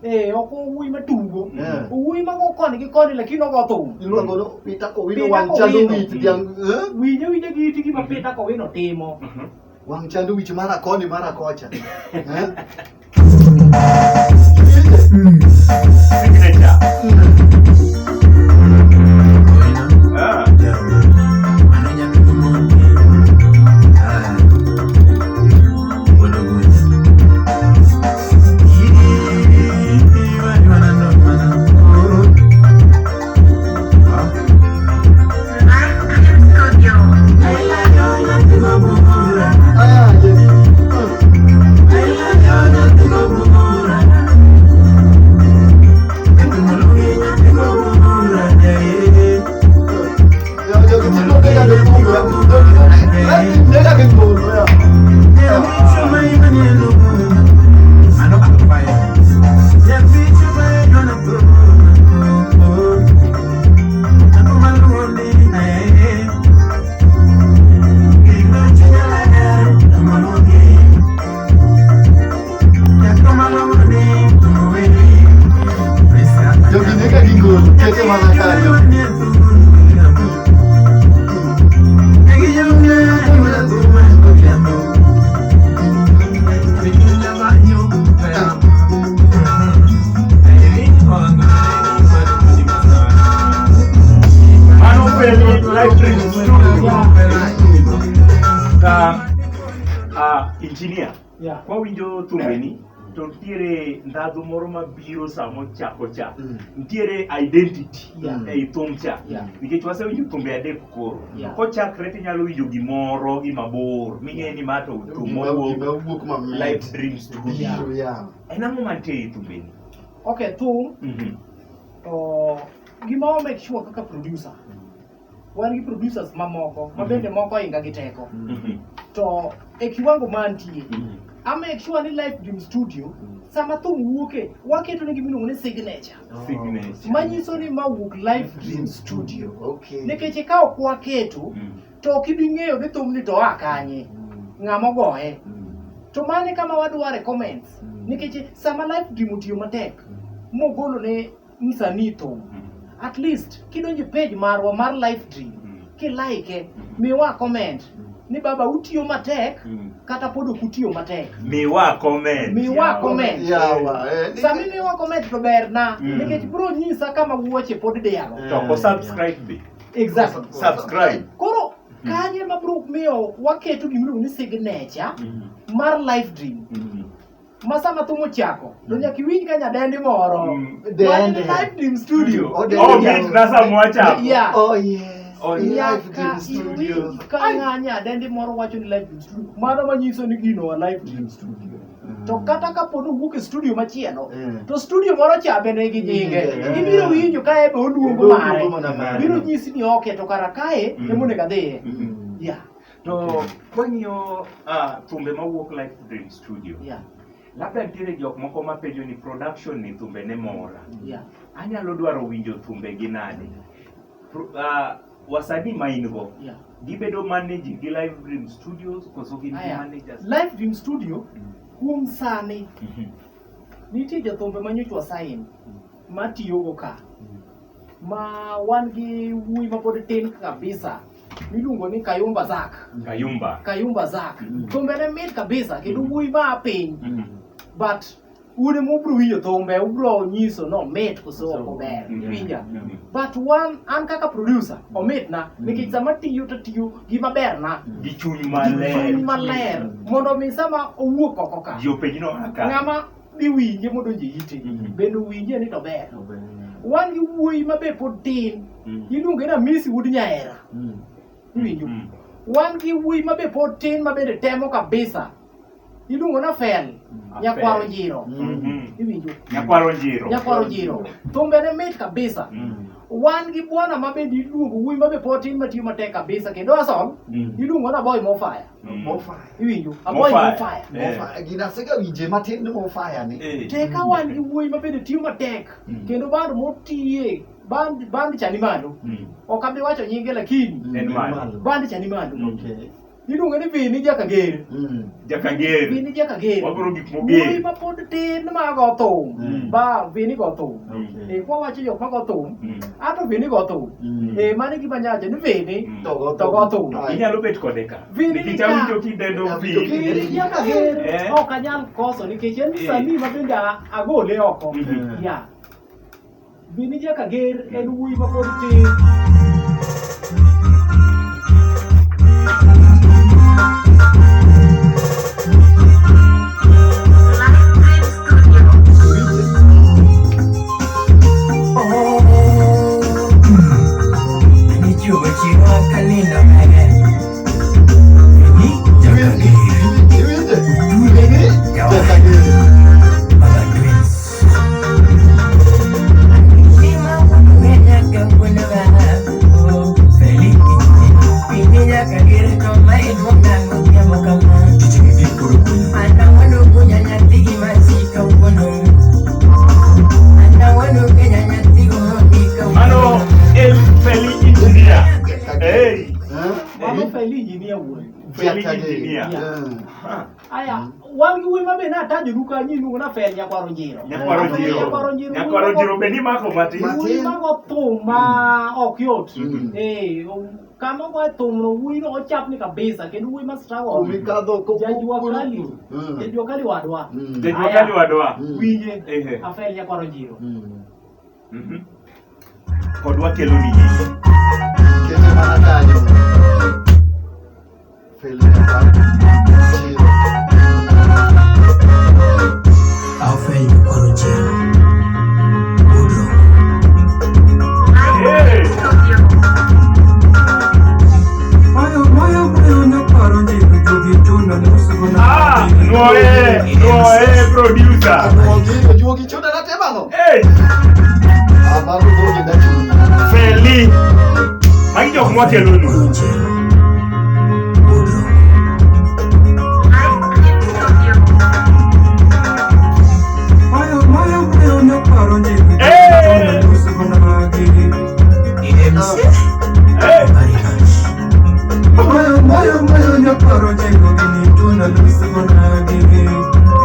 Eh, ok owuoyi matugo. Owuoyi mago koni gi koni lakini ogo thum. Iluongo ni Peter Kowino Peter wang' chando Kowino. wich dhiang' eh? Winje winje gi iti gima Peter Kowino timo. Wang' chando wich mara koni mara kocha. Eh? Signature. Ah. Live Dream Studio. Ah, yes. Yo, yo que te lo pega de pungo. Nega que todo, ya. Yo que nega que gol. Que te van a caer. Mano Feli, Live Dream Studio. Ka engineer, Yeah. kwawinjo thumbeni to nitiere ndhadhu moro mabiro sama ochako cha. Nitiere identity Yeah. ei thum cha. Yeah. Nikech wasewinjo thumbe adek koro. Yeah. Kochakre tinyalo winjo gimoro gimabor ming'e ni ma to thum mowuok Gima wuok mamit. Live Dream Studio. Biro, yeah. En ang'o mantie ei thumbeni? Okay, thum to gima wa make sure kaka producer. Wan gi producers mamoko ma bende moko ohinga gi teko. To e kiwango mantie, a make sure ni Live Dream Studio sama thum wuoke waketo ne gima iluongo ni signature. Signature. Manyiso ni ma wuok Live Dream Studio. Okay. Nikech ka ok waketo to ok ibi ng'eyo ni thumni to oa kanye, ng'ama ogoye. To mano e kama wadware comments. Nikech sama Live Dream otiyo matek mogolo ne msanii thum, at least kidonjo e page marwa mar Live Dream, kilike, miwa comment ni baba utiyo matek kata pod ok utiyo matek. Miwa comment. Miwa yawa. comment. Yawa. eh, Sama imiwa comment to berna nikech bro nyisa kama wuoche pod dialo. To ko subscribe be. Exactly. Subscribe. Koro kanye ma bro miyo waketo gimiluongo ni signature mar Live Dream ma sama thum ochako to nyaka iwinj ka nyadendi moro Wan Dende. Live Dream Studio. Oh, dende. Oh, mit na sama wachako. Yeah. Oh, yes. Oh, Live Nyaka Dream Studio. iwinj ka ng'a nyadendi moro wacho ni Live Dream Studio. Mano manyiso ni gino wa Live Dream Studio. To kata kapo ni owuok e studio machielo, Mm. to studio moro cha be nigi nyinge. Mm. Ibiro winjo ka ebe oluongo Oluongo mare. mana mare. Biro nyisi ni okay to kara kae ema onego adhiye. Yeah. To kwang'iyo thumbe mawuok Live Dream Studio, Yeah. labda nitiere jok moko mapenjo ni production ni thumbe ne mora. Yeah. Anyalo dwaro winjo thumbe gi nade? Wasanii ma in go, Yeah. gibedo manage gi Live Dream Studios koso gin gi Aya. managers? Live Dream Studio kuom sani nitie jothumbe manyocha wasign matiyogo ka ma wan gi wuoyi ma pod tin kabisa miluongo ni Kayumba Zack. Kayumba. Kayumba Zack. Thumbe ne mit kabisa kendo wuoyi ma piny but un ema ubiro winjo thumbe ubiro nyiso no mit koso ok ober iwinja but one an kaka producer omitna nikech sama tiyo to tiyo gima berna Gi chuny gi chuny maler. maler mondo mi sama owuok oko ka Ji openj no aka. ng'ama dhi winje modonjo e ite bende owinje ni to ber wan gi wuoyi ma be pod tin. Iluonge ni Amisi wuod Nyaera. Iwinjo? Wan gi wuoyi ma be pod tin ma bende temo kabisa. Iluongo na Fel. Nyakwaro Njiro. Iwinjo? Nyakwaro Njiro. Nyakwaro Njiro. Thumbe ne mit kabisa. Wan gi bwana ma bende iluongo wuoyi ma be pod tin matiyo matek kabisa kendo asol iluongo na Boy Mofaya. Mofaya. Iwinjo? Aboy Mofaya. Mofaya. Mofaya. Gina asega winje matin ni Mofaya ni. Teka wan gi wuoyi ma bende tiyo matek kendo band motiye band band cha ni malo. Ok abi wacho nyinge lakini En malo. band cha ni malo. Okay. Iluonge ni Vini Jakager. Jakager. Vini Jakager. Wabiro gik moger. Wuoyi ma pod tin ma go thum. Ba Vini go thum. Okay. Eh, kwa wacho jok ma go thum. Ato Vini go thum. Eh, mano e gima nyawacho ni Vini To go to go thum. Inyalo bet kode ka. Vini Nikech ni ka. awinjo kidendo Awinjo Vini. Vini Jakager Eh. ok anyal koso nikech en msanii ma bende agole oko. Yeah. Vini Jakager en wuoyi ma pod tin. Live Dream Studio. Iwinje? Vini Jakager. Mano en Feli Engineer. Hey. Eh? Mano Feli Engineer wuoyi. Feli Jakager. Engineer. Eh. Aya, wan gi wuoyi ma be natajonu kanyo iluongo na Fel Nyakwaro Njiro. Nyakwaro Njiro. Nyakwaro Njiro. Nyakwaro Njiro be nimako matin. Wuoyi ma go thum ma ok yot. Mm. Eh, kama ogoye thumno wuoyi no ochapni kabisa kendo wuoyi ma struggle. Kumikadho ko- Jajua kali. Mm. Jajua kali wadwa. Jajua kali wadwa. Winje. Ehe. Afel Nyakwaro Njiro. Kod wakelo ni gigi. Kete mana kanyo. Feli Nyakwaro Njiro. Live Dream Studio. Ah, nuoye, nuoye producer. Ojuogi, ojuogi chuda na temano. Hey, Ah, mano dhoge da chuny. Feli. Magi jok mwakelonu. Live Dream Studio. Hey! Hey!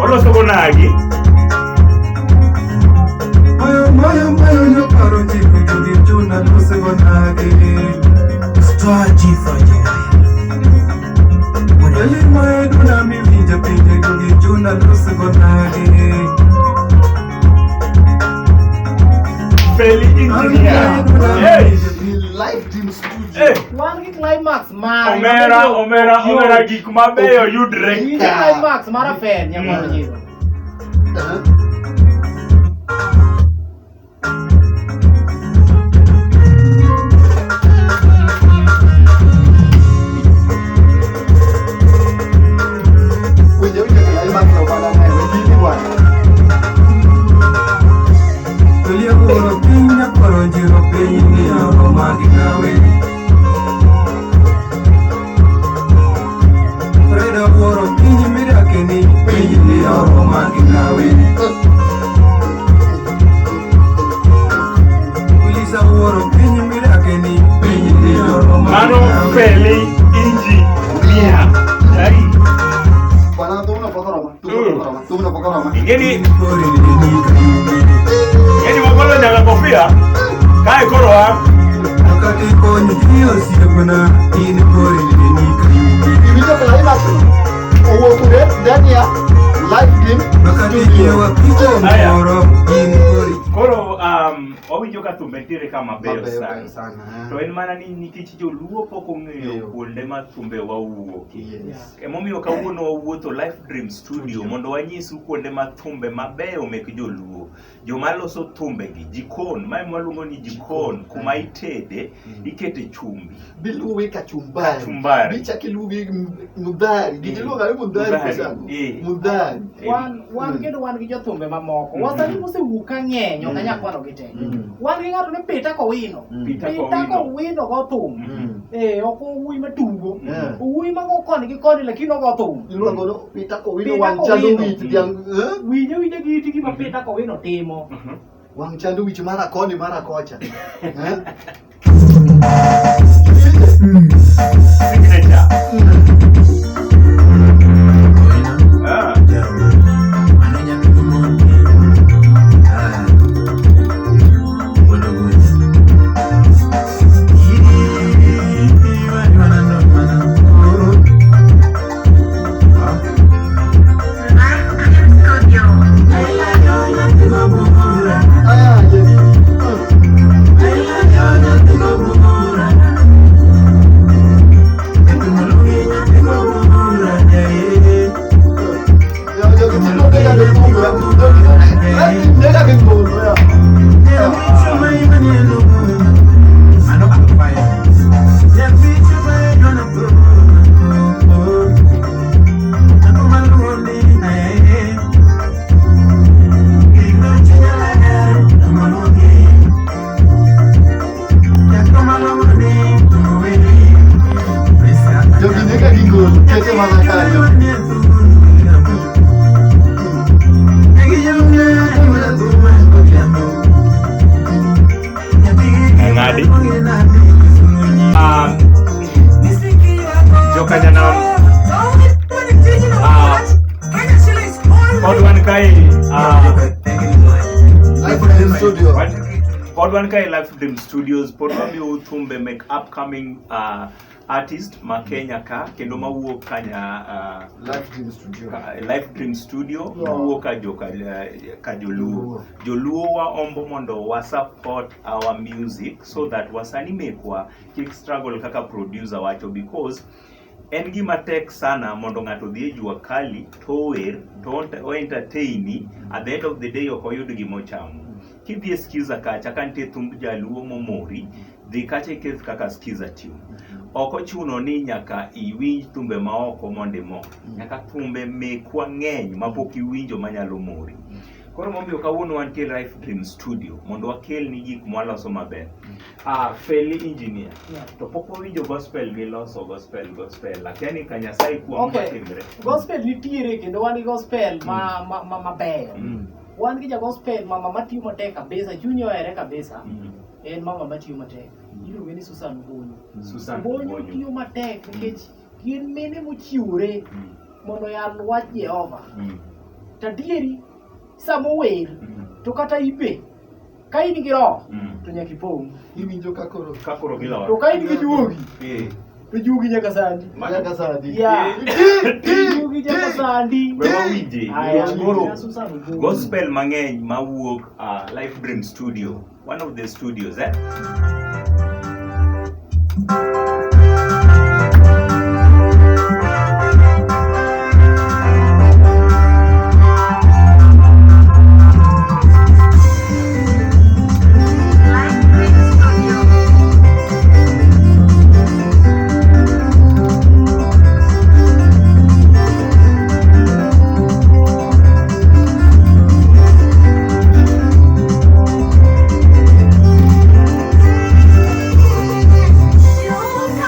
Oloso go nagi. Feli Engineer. Hey! Live Dream Studio. Hey! Wan gi climax mare. Omera, omera, omera gik mabeyo yudre Winje ka. climax mar Afel Nyakwaro Njiro. Eh? Winje winje climax no bana ne, winji bwana. Mano Feli Engineer. Hey! Bwana thumno pok oroma, thumno pok oroma, thumno pok oroma. Ingeni ingeni mogolo nyaka kofia. Kae koro wa. Iwinjo climax no? Owuok kure ndani ya Live Dream Studio. Aya. Koro Wawinjo ka thumbe nitiere ka mabeyo Mabeyo sana. beyo sana. Eh. To en mana ni nikech joluo pok ong'eyo Ng'eyo. kuonde ma thumbe wawuokie. Yes. Emomiyo kawuono wawuotho Life Dream Studio mondo wanyisu kuonde ma thumbe mabeyo mek joluo. Joma loso thumbegi, jikon, mae mwaluongo ni jikon, kuma itede, ikete chumbi. Biluwi kachumbari. Kachumbari. Bichak iluwi mudhari. Gini iluongo ni mudhari Mudhari, kosango? eh. Mudhari. Wan Mm. kendo wan gi jothumbe mamoko. Mm. Wasanii mosewuok ka ng'eny, ok Mm. anyal kwanogi te. Mm. Wan gi ng'ato ni Peter Kowino. Mm. Peter Peter Kowino. Kowino go thum. Mm. Eh, ok owuoyi matugo. Yeah. Owuoyi mago koni gi koni lakini ogo thum. Iluongo ni Peter Kowino Peter wang' chando Kowino. wich dhiang' eh? Winje winje gi iti gima Peter Kowino timo. Mhm. Wang' chando wich mara koni mara kocha. Eh? Signature. Ah. Live Dream Studio. Ah, yes. Mm. Yo, yo que si no pega de fondo, nega que fondo, ya. Yo que nega que gol, que te van a caer. Ng'adi. Ah, Jokanyanam. Ah, pod wan kae ah, Live Dream Studio. Pod wan kae Life Dream Studios pod wamiyo thumbe mek upcoming artist ma Kenya ka kendo mawuok kanya Live Dream Studio. Life Dream Studio Yeah. mawuok ka joka ka joluo. Joluo waombo mondo wa support our music so that wasanii mekwa kik struggle kaka producer wacho because en gima tek sana mondo ng'ato odhi e jua kali to ower to o entertain at the end of the day ok oyud gima ochamo. Kidhi e Skiza kacha ka nitie thumb jaluo momori, dhi kacha iket kaka Skiza tune. Ok ochuno ni nyaka iwinj thumbe maoko mondo imor. Nyaka thumbe mekwa ng'eny mapok iwinjo manyalo mori. Koro momiyo kawuono wantie Life Dream Studio mondo wakelni gik mwaloso maber. Ah, Feli engineer. Yeah. To pok wawinjo gospel miloso gospel gospel. Akia ni ka Nyasaye kuom Okay. matimre. Gospel nitiere kendo wan gi gospel ma ma ma mabeyo. Wan gi ja gospel mama matiyo matek kabisa, chunye ohere kabisa. En mama matiyo matek. Iluonge ni Susan Bonyo. Susan Bonyo Bonyo. tiyo matek nikech gin mine mochiwore mondo oyal wach Jehova. To adieri sama ower to kata ibe ka in gi roho to nyaka ipong'. Iwinjo ka koro Ka koro gilor. To ka in gi juogi Eh. to juogi nyaka sandi. nyaka sandi. Yeah. Juogi nyaka sandi. We wawinje. Aya, Nikech koro Susan Bonyo. gospel mang'eny mawuok Life Dream Studio, one of the studios eh? Live Dream Studio. You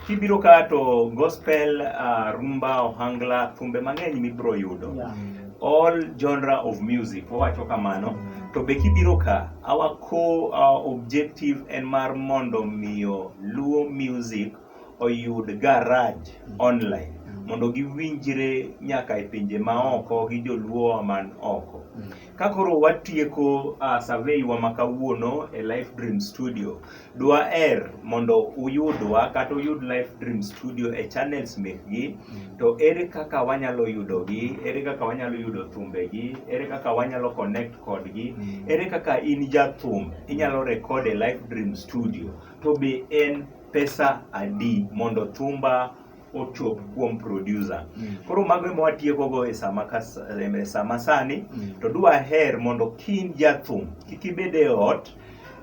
Kibiro ka to gospel, rumba, ohangla, thumbe mang'eny mibiro yudo. All genre of music, wawacho kamano. To be kibiro ka, our core objective en mar mondo miyo Luo music oyud garage online mondo giwinjre nyaka e pinje maoko gi joluo man oko. Ka koro watieko survey wa ma kawuono e Life Dream Studio, dwaher mondo uyudwa kata uyud Life Dream Studio e channels mekgi, to ere kaka wanyalo yudogi, ere kaka wanyalo yudo thumbegi, ere kaka wanyalo connect kodgi, ere kaka in jathum inyalo record e Life Dream Studio, to be en pesa adi mondo thumba ochop kuom producer. Koro mago ema watiekogo e sama, e sama sani. To dwaher mondo kin jathum kik ibed e ot,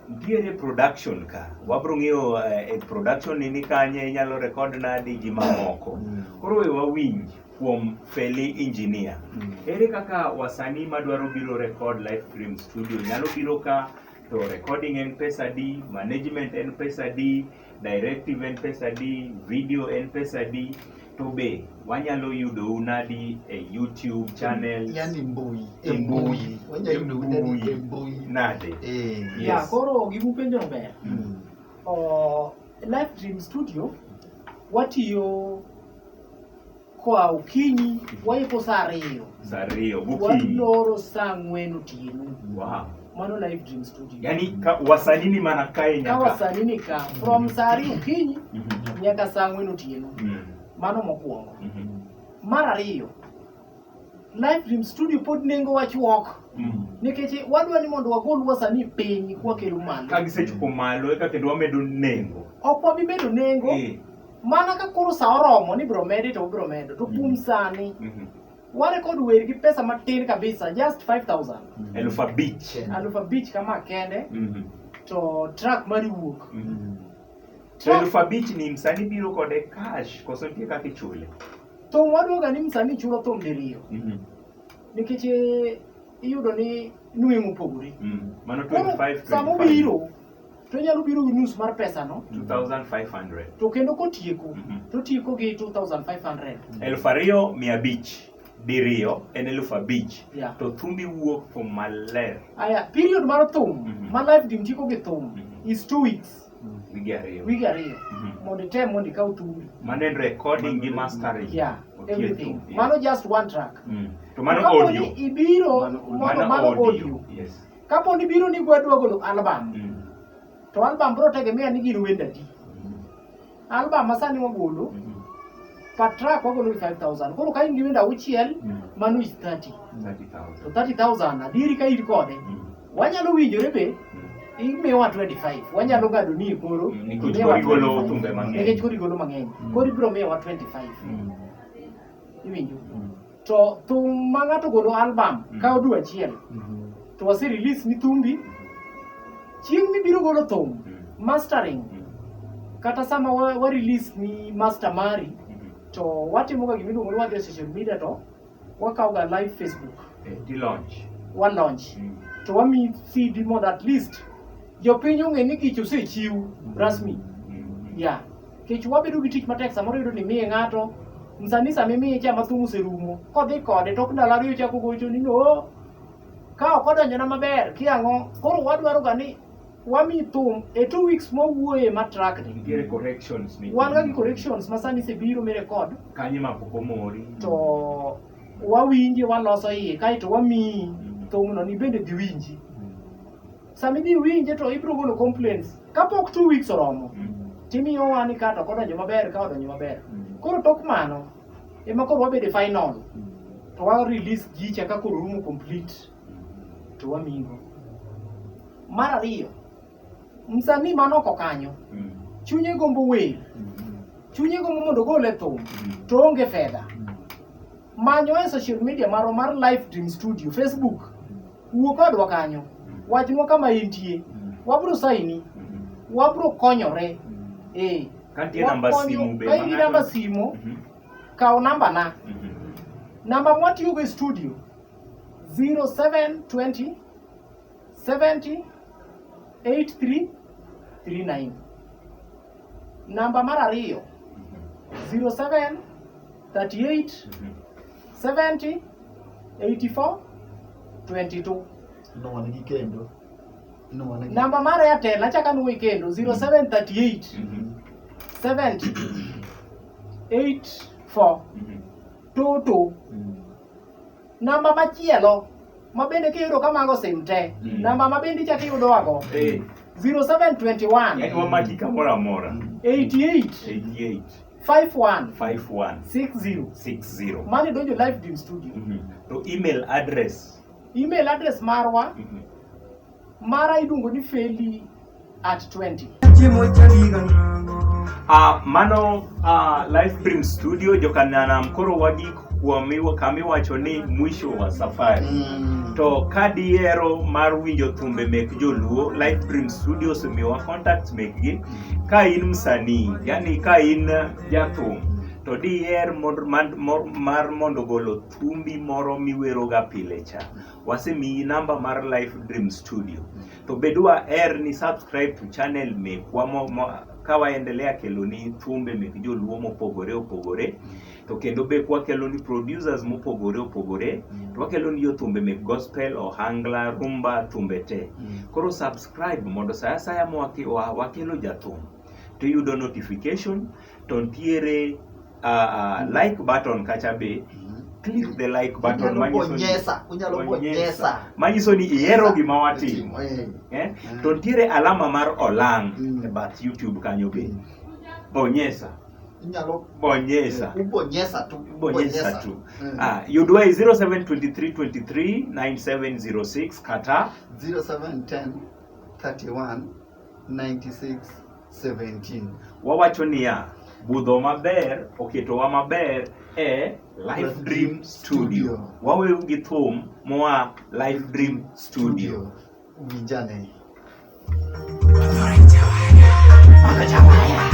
nitiere production ka wabro ng'iyo e production ni ni kanye inyalo record nadi gi mamoko. Koro we wawinj kuom Feli Engineer. Ere kaka wasanii madwaro biro record Life Dream Studio nyalo biro ka, to recording en pesa di, management en pesa di, directive en pesa di, video en pesa di, to be wanyalo yudou nadi e YouTube channel? Yani mbui. E mbui. Wanyalo yudo E nadi mbui. e mbui. Nade? Yes. Ya, koro gimupenjo no ber. Life Dream Studio watiyo koa okinyi, waiko saa 2. Saa 2 gokinyi. Waloro saa 4 otieno. Mano Life Dream Studio. Yani ka wasanii ni mana kae Ka nyaka. wasanii ni ka from saa 2 okinyi nyaka saa 4 otieno. Mano mokwongo. Mar ariyo, Life Dream Studio pod nengo wachuok. Nikech wadwa ni mondo wagol wasanii piny kwakelo malo. Ka gisechopo malo eka kendo wamedo nengo. Ok wabi medo nengo. Mana ka koro sa oromo ni biro medi to ubiro medo. To kuom sani, warekod wer gi pesa matin kabisa, just 5,000. 5,000. 5,000 kama kende, to track mari wuok. To 5,000 ni msanii biro kode cash koso nitie kaka ichule? Thum wadwoga ni msanii chulo thum diriyo. Nikech iyudo ni nweng'o opogore. Mano Koro 25, sama 25. obiro, to onyalo biro gi nus mar pesa no. 2,500. To kendo kotieko, to tieko gi 2,500. 2,500 diriyo en 5,000. Yeah. To thumbi wuok thum maler. Aya, period mar thum, ma Life Dream tieko gi thum, is 2 weeks. Wige ariyo. Wige ariyo. Mondo item mondo ikaw thumbi. Mano en recording gi mastering. Yeah, Otiek everything. thum, yeah. Mano just one track. To mano Kapo audio. ni ibiro mondo Mano mano audio. audio. Yes. Kapo ni ibiro ni gwadwa golo album. To album bro tegemea ni gin wende adi. Album ma sani wagolo, per track wagolo gi 5,000. Koro ka in gi wende auchiel, mano is 30. 30,000. To 30,000 adieri ka in kode, wanyalo winjore be, imiyowa 25. Wanyalo ng'ado ni koro, Nikech imiyowa koro igolo 25. thumbe mang'eny. Nikech koro igolo mang'eny. Koro ibiro miyowa 25. Iwinjo? To thum ma ng'ato golo album, kawo dwe achiel. To wase release ni thumbi. Chieng' mibiro golo thum, mastering, kata sama wa release ni master mari, to watimo ga gimiluongo ni wadhi e social media to wakawo ga live Facebook. Ti launch. Wa launch. To wamiyi CD mondo at least jopiny ong'e ni gich osechiw rasmi. Yeah. Kech wabedo gi tich matek samoro iyudo ni imiye ng'ato, msanii sama imiye cha ma thum oserumo, kodhi kode tok ndalo ariyo ochako gocho ni no, ka ok odonjona maber, kiang'o, koro wadwaro ga ni wami thum e 2 weeks mwawuoye ma track ni. Nitiere corrections ni. Wan ga gi corrections ma sani isebiro mi record. Kanye ma pok omori. To wawinje, waloso iye, kaeto wamiyi thumno ni bende dhi winji. Sama idhi winje to ibiro golo complaints. Kapok 2 weeks oromo, timiyowa ni ka to ok odonjo maber, ka odonjo maber. Koro tok mano, ema koro wabedo e final. To wa release gicha ka koro rumo complete. To wamigo. Mar ariyo, msanii man oko kanyo, chunye gombo wer, chunye gombo mondo ogol e thum, to onge fedha. Manyo e social media marwa mar Life Dream Studio, Facebook, wuo kodwa kanyo, wachnwa kama intie, wabro saini, wabro konyore. Ka nitie namba simu be Ka in gi ma namba ng'ato- simu, kaw namba na. Namba mwatiyogo e studio, 0720 70 83 39. Namba mar ariyo, 07 38 70 84 22. Nuone gi kendo. Nuone gi. Namba mar Airtel achako anuoyi kendo 0738 70 84 22. Namba machielo ma bende kiyudo ka mago sim te, namba ma bende ichako iyudowago 0721 Yani wamaki kamoro amora. 88 88 51 51 60. 60. Mano idonjo Live Dream Studio. To email address. Email address marwa mara iluongo ni feli at 20. Mano Live Dream Studio jokanyanam koro wagik kuom kama iwacho ni mwisho wa safari. To ka dihero mar winjo thumbe mek joluo, Live Dream Studio osemiyowa contacts mekgi. Ka in msanii, yani ka in jathum, to diher mar mondo golo thumbi moro miweroga pile cha, wasemiyi namba mar Live Dream Studio. To bedwa er ni subscribe to channel mekwa ka waendelea keloni thumbe mek joluo mopogore opogore, to kendo be kwakeloni producers mopogore opogore, to wakeloni jothumbe mek gospel, ohangla, rumba, thumbe te. Koro subscribe mondo sa asaya ma wakelo jathum to iyudo notification. To ntiere like button kacha be, click the like button. Unyalo bonyesa, unyalo bonyesa. Manyiso ni ihero gima watimo. Eh. Eh? To ntiere alama mar olang' e bath YouTube kanyo be, bonyesa. Inyalo Bonyesa. Ubonyesa tu. Bonyesa tu. Mm. Yudwa e 0723 23 9706 kata 0710 31 96 17. Wawacho niya, budho maber oketowa maber e Life Dream Studio. Wawewu gi thum moa Life Dream Studio. Winjane. Mano jawaya.